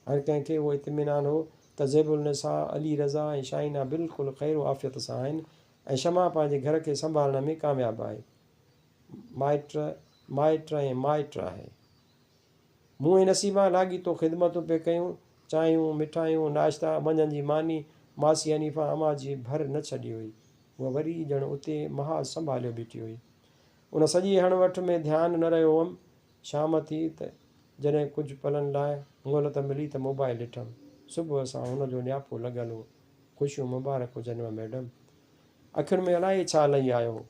هر ڪنهن کي اهو اطمينان هو ته زيب النساء، علي رضا ۽ شاهينه بلڪل خير و عافيت سان آهن ۽ شمع پنهنجي گهر کي سنڀالڻ ۾ ڪامياب آهي. مائٽ، مائٽ ۽ مائٽ آهي. مون ۽ نسيمه لاڳيتو خدمتون پئي ڪيون. چانهيون، مٺايون، ناشتا، منجهند جي ماني، ماسي حنيفه امان جي ڀر نه ڇڏي هئي. هوء وري ڄڻ اتي محاذ سنڀاليو بيٺي هئي. ان سڄي هڻ وٺ ۾ ڌيان نه رهيو هئم. شام ٿي ته جڏهن ڪجهه پلن لاء مهلت ملي ته موبائل ڏٺم. صبح سان هن جو نياپو لڳل هو. خوشيون مبارڪ هجنو ميڊم. اکين ۾ الائي ڇا لهي آيو هو.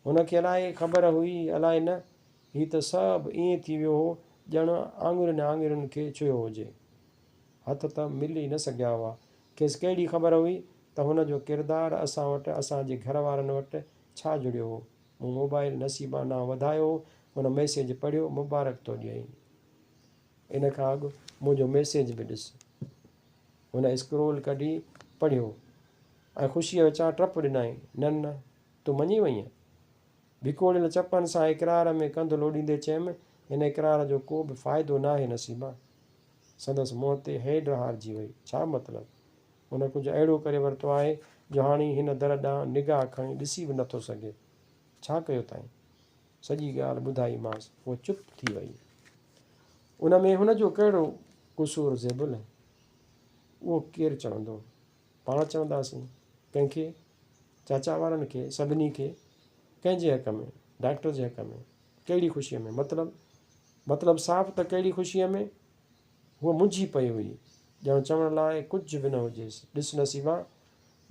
هن کي الائي خبر هئي الائي نه، هي ته سڀ ائين ٿي ويو هو ڄڻ آڱرين آڱرين کي ڇهيو هجي. هٿ ته ملي نه سگهيا هئا. کيس ڪهڙي خبر هئي ته هن جو ڪردار اسان وٽ، اسان جي گهر وارن وٽ ڇا جڙيو هو. مون موبائل نصيبان ڏانهن وڌايو هو، هن ميسيج پڙهيو، مبارڪ ٿو ڏئين. ان کان اڳ منهنجو ميسيج به ڏس. هن اسڪرول ڪڍي پڙهيو ۽ خوشيء وچان ٽپ ڏنائين، نه نه، تون مڃي وئينء؟ وڪوڙيل چپن سان اقرار ۾ ڪنڌ لوڏيندي چيم، هن اقرار جو ڪو به فائدو ناهي نصيبان. سندس منهن تي هيڊ هارجي وئي. ڇا مطلب؟ هن ڪجهه اهڙو ڪري ورتو آهي جو هاڻي هن در ڏانهن نگاهه کڻي ڏسي به نٿو سگهي. ڇا ڪيو اٿائين؟ سڄي ڳالهه ٻڌائيمانس. هوء چپ ٿي وئي. ان ۾ هن جو ڪهڙو قصور زيبل؟ اهو ڪير چوندو؟ پاڻ چونداسين. ڪنهن کي؟ چاچا وارن کي؟ سڀني کي؟ ڪنهن جي حق ۾؟ ڊاڪٽر جي حق ۾. ڪهڙي خوشيء ۾؟ مطلب؟ مطلب صاف ته ڪهڙي خوشيء ۾؟ هوء منجهي پئي هئي. ڄڻ چوڻ لاء ڪجهه به نه هجيس. ڏس نصيبان،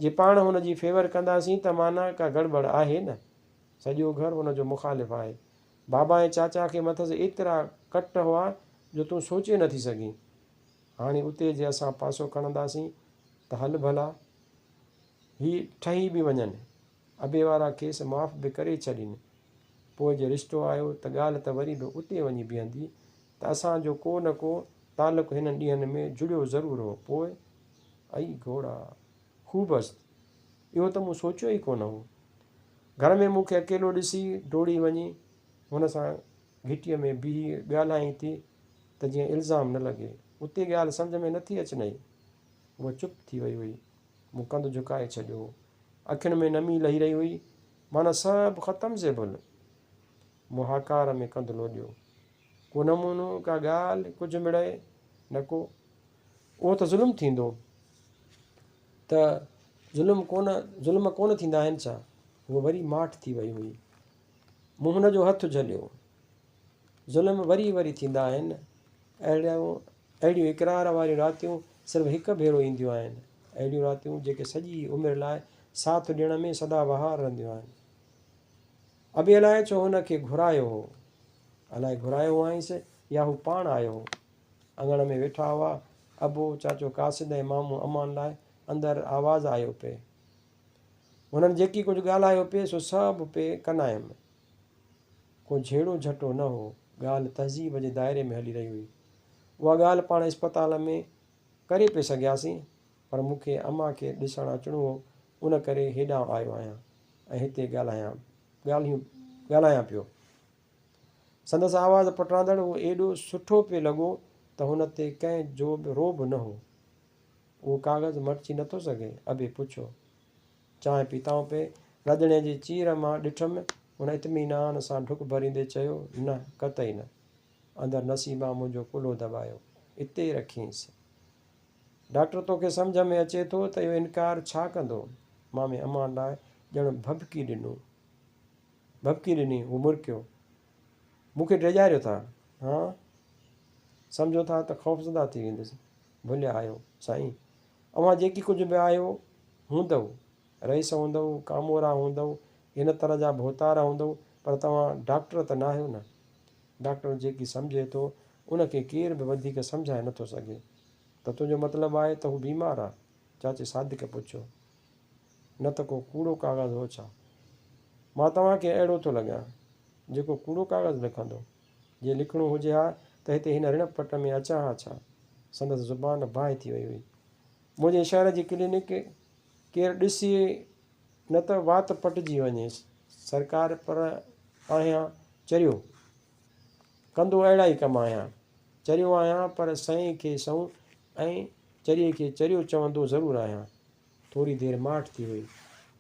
جي پاڻ هن جي فيور ڪنداسين ته معنيٰ ڪا گڙٻڙ آهي نه؟ سڄو گهر هن جو مخالف آهي. بابا ۽ چاچا کي مٿس ايترا ڪٽ هئا جو تون سوچي نٿي سگهين. هاڻي اتي جي اسان پاسو کڻنداسين ته هل ڀلا، هي ٺهي به وڃن. ابي وارا کيس معاف به ڪري ڇڏين. پوء جي رشتو آيو ته ڳالهه ته وري به اتي وڃي بيهندي ته اسان جو ڪو نه ڪو تعلق هنن ڏينهن ۾ جڙيو ضرور هو. پوء؟ اي گهوڙا! خوب است! اهو ته مون سوچيو ئي ڪونه هو. گهر ۾ مون کي اڪيلو ڏسي ڊوڙي وڃي هن سان گهٽيء ۾ بيهي ڳالهائين ٿي ته جيئن الزام نه لڳي. اتي ڳالهه سمجهه ۾ نٿي اچنئي. هوء چپ ٿي وئي هئي. مون ڪنڌ جهڪائي ڇڏيو هو. اکين ۾ نمي لهي رهي هئي. معنيٰ سڀ ختم زيبل! مون هاڪار ۾ ڪنڌ لوڏيو. ڪو نمونو، ڪا ڳالهه، ڪجهه مڙئي؟ نه ڪو. اهو ته ظلم ٿيندو. ته ظلم ڪونه ظلم ڪونه ٿيندا آهن ڇا؟ هوء وري ماٺ ٿي وئي هئي. مون هن جو هٿ جهليو. ظلم وري وري ٿيندا آهن. اهڙيون اهڙيون اقرار واريون راتيون صرف هڪ ڀيرو اينديون آهن. اهڙيون راتيون جيڪي سڄي عمر لاء ساٿ ڏيڻ ۾ سدا بهار رهنديون آهن. ابي الائي ڇو هن کي گهرايو هو. الائي گهرايو هئائينس يا هو پاڻ آيو هو. اڱڻ ۾ ويٺا هئا. ابو، چاچو قاصد ۽ مامو امان لاء اندر آواز آيو پئي. هنن جيڪي ڪجهه ڳالهايو پئي سو سڀ پئي ڪنايم. ڪو جهيڙو جهٽو نه هو. ڳالهه تهذيب جي دائري ۾ هلي رهي هئي. اها ڳالهه پاڻ اسپتال ۾ ڪري پئي سگهياسين پر مون کي امان کي ڏسڻ اچڻو هو ان ڪري هيڏانهن آيو آهيان ۽ هتي ڳالهايان ڳالهيون ڳالهايان پيو. سندس آواز پٽاندڙ هو ايڏو سٺو پئي لڳو ته هن تي ڪنهن جو به رعب نه هو. اهو ڪاغذ مٽجي نٿو سگهي؟ ابي پڇيو. چانهه پيتائون پئي. رڌڻي جي چير مان ڏٺم. هن اطمينان سان ڍڪ ڀريندي چيو، نه، قطعي نه. اندر نصيبان منهنجو ڪلهو دٻايو. اتي رکينس. ڊاڪٽر توکي سمجهه ۾ اچي ٿو ته اهو انڪار ڇا ڪندو؟ مامي امان لاء ڄڻ ڀڀڪي ڏنو. ڀڀڪي ڏني. هو مرڪيو. مون کي ڊيڄاريو ٿا، هان؟ سمجهو ٿا ته خوفزده ٿي ويندس. ڀليا آهيو، سائين. اوهان جيڪي ڪجهه به آهيو، هوندؤ. رئيس هوندؤ، ڪامورا هوندؤ، هن طرح جا ڀوتار هوندؤ، پر توهان ڊاڪٽر ته ناهيو نه. ڊاڪٽر جيڪي سمجهي ٿو، ان کي ڪير به وڌيڪ سمجهائي نٿو سگهي. ته تنهنجو مطلب آهي ته هو بيمار آ؟ چاچي صادق پڇيو. نه ته ڪو ڪوڙو ڪاغذ هو ڇا؟ مان توهان کي اهڙو ٿو لڳان، جيڪو ڪوڙو ڪاغذ لکندو. جي لکڻو هجي ها ته هتي هن رڻ پٽ ۾ اچان ها ڇا؟ سندس زبان باهه ٿي وئي هئي. منهنجي شهر جي ڪلينڪ ڪير ڏسي نه ته وات پٽجي وڃيس. سرڪار پر آهيان چريو. ڪندو اهڙا ئي ڪم آهيان. چريو آهيان پر سئين کي سئون ۽ چريي کي چريو چوندو ضرور آهيان. ٿوري دير ماٺ ٿي وئي.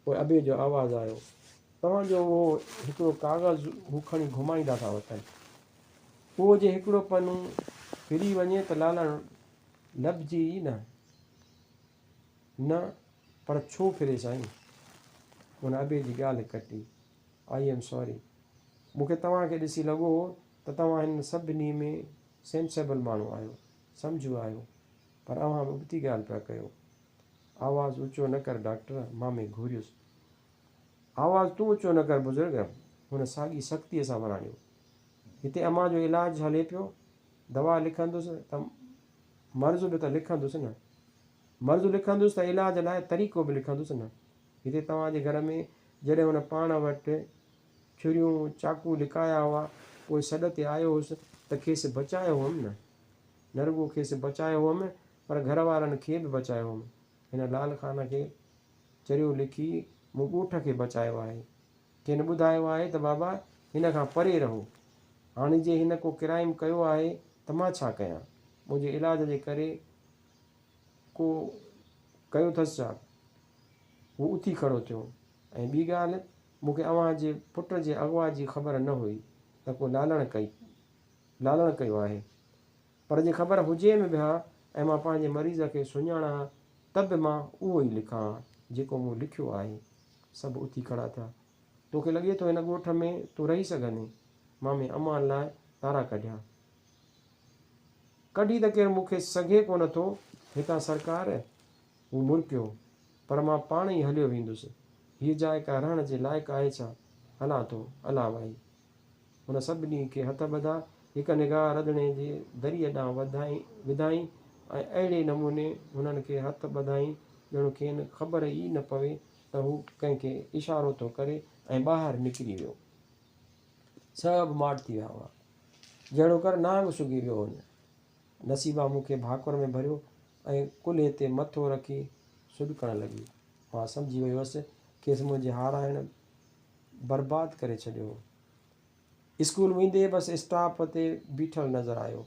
پوء ابي جو آواز آيو. توهان جو اهو هڪڙو ڪاغذ هو کڻي گهمائيندا ٿا وتن. اهو جي هڪڙو پنو ڦري وڃي ته لالڻ لڀجي ئي نه. نه، پر ڇو ڦري سائين؟ هن ابي جي ڳالهه ڪٽي. I am sorry. مون کي توهان کي ڏسي لڳو هو ته توهان هنن سڀني ۾ سينسيبل ماڻهو آهيو، سمجهو آهيو. پر اوهان به ابتي ڳالهه پيا ڪيو. آواز اوچو نه ڪر ڊاڪٽر، مامي گهوريس. آواز تون اوچو نه ڪر بزرگ، هن ساڳي سختيء سان وراڻيو. هتي امان جو علاج هلي پيو، دوا لکندس ته مرض به ته لکندس نه. مرض لکندس ته علاج لاء طريقو به لکندس نه. هتي توهان جي گهر ۾ جڏهن هن پاڻ وٽ ڇريون چاقو لڪايا هئا، پوء سڏ تي آيو هوس ته کيس بچايو هئم نه. نه رڳو کيس بچايو هئم پر گهر وارن کي به بچايو هئم. هن لال خان کي چريو لکي مون ڳوٺ کي بچايو آهي. کين ٻڌايو آهي ته بابا هن کان پري رهو. هاڻي جي هن ڪو ڪرائيم ڪيو آهي ته مان ڇا ڪيان؟ منهنجي علاج جي ڪري ڪو ڪيو اٿس ڇا؟ هو اٿي کڙو ٿيو. ۽ ٻي ڳالهه مون کي اوهان جي پٽ جي اغوا جي خبر نه هئي ته ڪو لالڻ ڪئي لالڻ ڪيو آهي. پر جي خبر هجيم به ها ۽ مان پنهنجي مريض کي سڃاڻان ها ته به مان اهو ئي لکان ها جيڪو مون لکيو آهي. سڀ اٿي کڙا ٿيا. توکي لڳي ٿو هن ڳوٺ ۾ تون رهي سگهندين؟ مامي امان لاء تارا ڪڍيا. ڪڍي ته ڪير مون کي سگهي ڪونه ٿو هتان سرڪار. هو مرڪيو. پر مان پاڻ ئي هليو ويندس. هيء جاء ڪا رهڻ جي لائق آهي ڇا؟ هلان ٿو. الله واهي. هن سڀني کي هٿ ٻڌا، هڪ نگاهه رڌڻي جي دريء ڏانهن وڌائين ۽ اهڙي نموني هنن کي هٿ ٻڌائين ڄڻ کين خبر ئي نه پوي ته هو ڪنهن کي اشارو ٿو ڪري ۽ ٻاهر نڪري ويو. سڀ ماٺ ٿي ويا هئا. جهڙوڪر نانگ سگهي ويو هن. نصيبان مون کي ڀاڪر ۾ ڀريو ۽ ڪلهي تي مٿو رکي سڏڪڻ لڳي. مان سمجهي ويو هوس کيس منهنجي هارائڻ برباد ڪري ڇڏيو هو. اسڪول ويندي بس اسٽاپ تي بيٺل نظر آيو.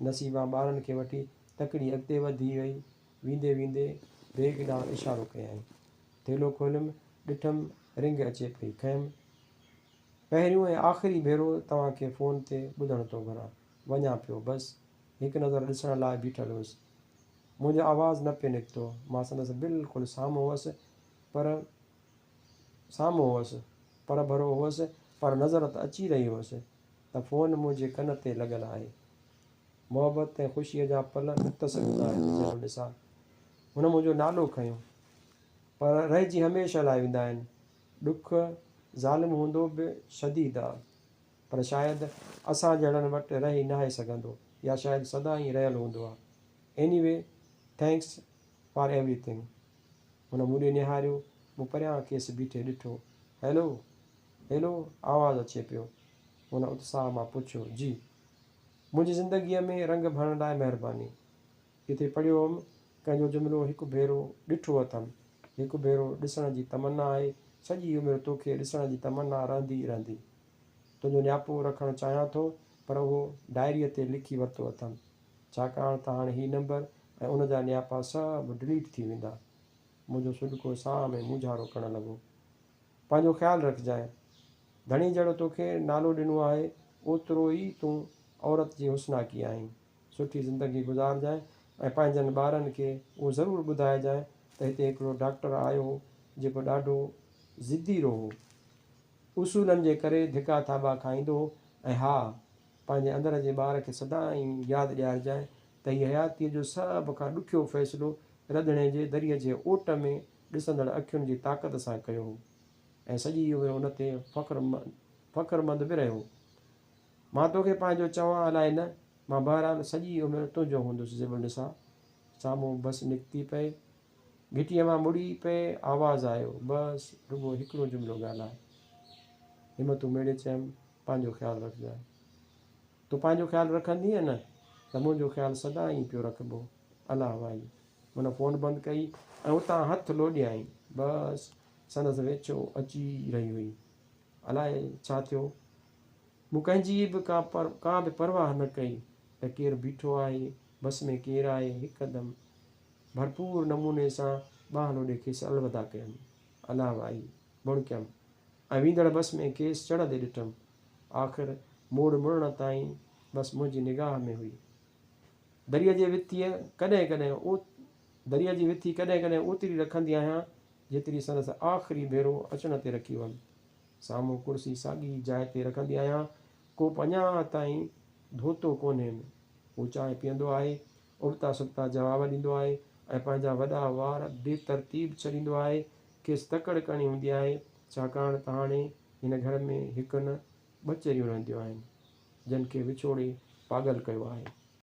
نصيبان ٻارن کي وٺي تڪڙي اڳتي وڌي وئي. ويندي ويندي بيگ ڏانهن اشارو ڪيائين. ٿيلهو کوليم، ڏٺم رنگ اچي پئي. کنيم. پهريون ۽ آخري ڀيرو توهان کي فون تي ٻڌڻ ٿو گهران. وڃان پيو. بس هڪ نظر ڏسڻ لاء بيٺل هيس. منهنجو آواز نه پئي نڪتو. مان سندس بلڪل سامهون هئس پر سامهون هئس، پرڀرو هئس، پر نظر ته اچي رهي هيس ته فون منهنجي ڪن تي لڳل آهي. محبت ۽ خوشيء جا پل مختصر هوندا آهن زين النساء. هن منهنجو نالو کنيو. پر رهجي هميشه لاء ويندا آهن. ڏک، ظالم هوندو به شديد آ. پر شايد اسان جهڙن وٽ رهي ناهي سگهندو يا شايد سدائين رهيل هوندو آ. Anyway thanks for everything. هن مون ڏي نهاريو. مون پريان کيس بيٺي ڏٺو. هيلو! هيلو! آواز اچي پيو. هن اتساهه مان پڇيو. جي. منهنجي زندگيء ۾ رنگ ڀرڻ لاء مهرباني. ڪٿي پڙهيو هوم، ڪنهن جو جملو هڪ ڀيرو ڏٺو اٿم، هڪ ڀيرو ڏسڻ جي تمنا آهي، سڄي عمر توکي ڏسڻ جي تمنا رهندي ئي رهندي. تنهنجو نياپو رکڻ چاهيان ٿو، پر اهو ڊائريء تي لکي ورتو اٿم، ڇاڪاڻ ته هاڻي هي نمبر ۽ ان جا نياپا سڀ ڊليٽ ٿي ويندا. منهنجو سڏڪو ساهه ۾ مونجهارو ڪرڻ لڳو. پنهنجو خيال رکجانء. ڌڻي جهڙو توکي نالو ڏنو آهي، اوترو ئي تون عورت جي حسناڪي آهين. سٺي زندگي گذارجانء ۽ پنهنجن ٻارن کي اهو ضرور ٻڌائجانء ته هتي هڪڙو ڊاڪٽر آيو هو، جيڪو ڏاڍو ضديرو هو. اصولن جي ڪري ڌڪا ٿاٻا کائيندو هو ۽ ها، پنهنجي اندر جي ٻار کي سدائين ياد ڏيارجانء ته هي حياتيء جو سڀ کان ڏکيو فيصلو رڌڻي جي دريء جي اوٽ ۾ ڏسندڙ اکين جي طاقت سان ڪيو هو ۽ سڄي عمر ان تي فخرمند به رهيو. مان توکي پنهنجو چوان الائي نه، مان بهرحال سڄي عمر تنهنجو هوندس زيب النساء. سامهون بس نڪتي پئي. گهٽيء مان مڙي پئي آواز آيو، بس رڳو هڪڙو جملو ڳالهاء. همتون ميڙي چيم، پنهنجو خيال رکجانء. تون پنهنجو خيال رکندينء نه ته منهنجو خيال سدائين پيو رکبو. الله وائي. هن فون بند ڪئي ۽ اتان هٿ لوڏيائين. بس سندس ويڇو اچي رهي هئي. الائي ڇا ٿيو؟ مون ڪنهن جي به ڪا ڪا به پرواهه نه ڪئي ته ڪير بيٺو آهي، بس ۾ ڪير آهي، هڪدم ڀرپور نموني سان ٻانهن لوڏي کيس الوداع ڪيم. الله وائي ڀڻڪيم ۽ ويندڙ بس ۾ کيس چڙهندي ڏٺم. آخر موڙ مڙڻ تائين بس منهنجي نگاهه ۾ هئي. دريء جي وٿيء ڪڏهن ڪڏهن دريء جي وٿي ڪڏهن ڪڏهن اوتري رکندي آهيان، جيتري سندس آخري ڀيرو اچڻ تي رکي هئم. سامهون ڪرسي ساڳي ئي جاء تي رکندي آهيان. ڪوپ اڃا تائين ڌوتو ڪونهيم. هو چانهه پيئندو آهي، ابتا سبتا جواب ڏيندو آهي ۽ پنهنجا وڏا وار بي ترتيب ڇڏيندو آهي. کيس تڪڙ ڪرڻي هوندي آهي، ڇاڪاڻ ته هاڻي هن گهر ۾ هڪ نه ٻه چريون رهنديون آهن، جن کي وڇوڙي پاڳل ڪيو آهي.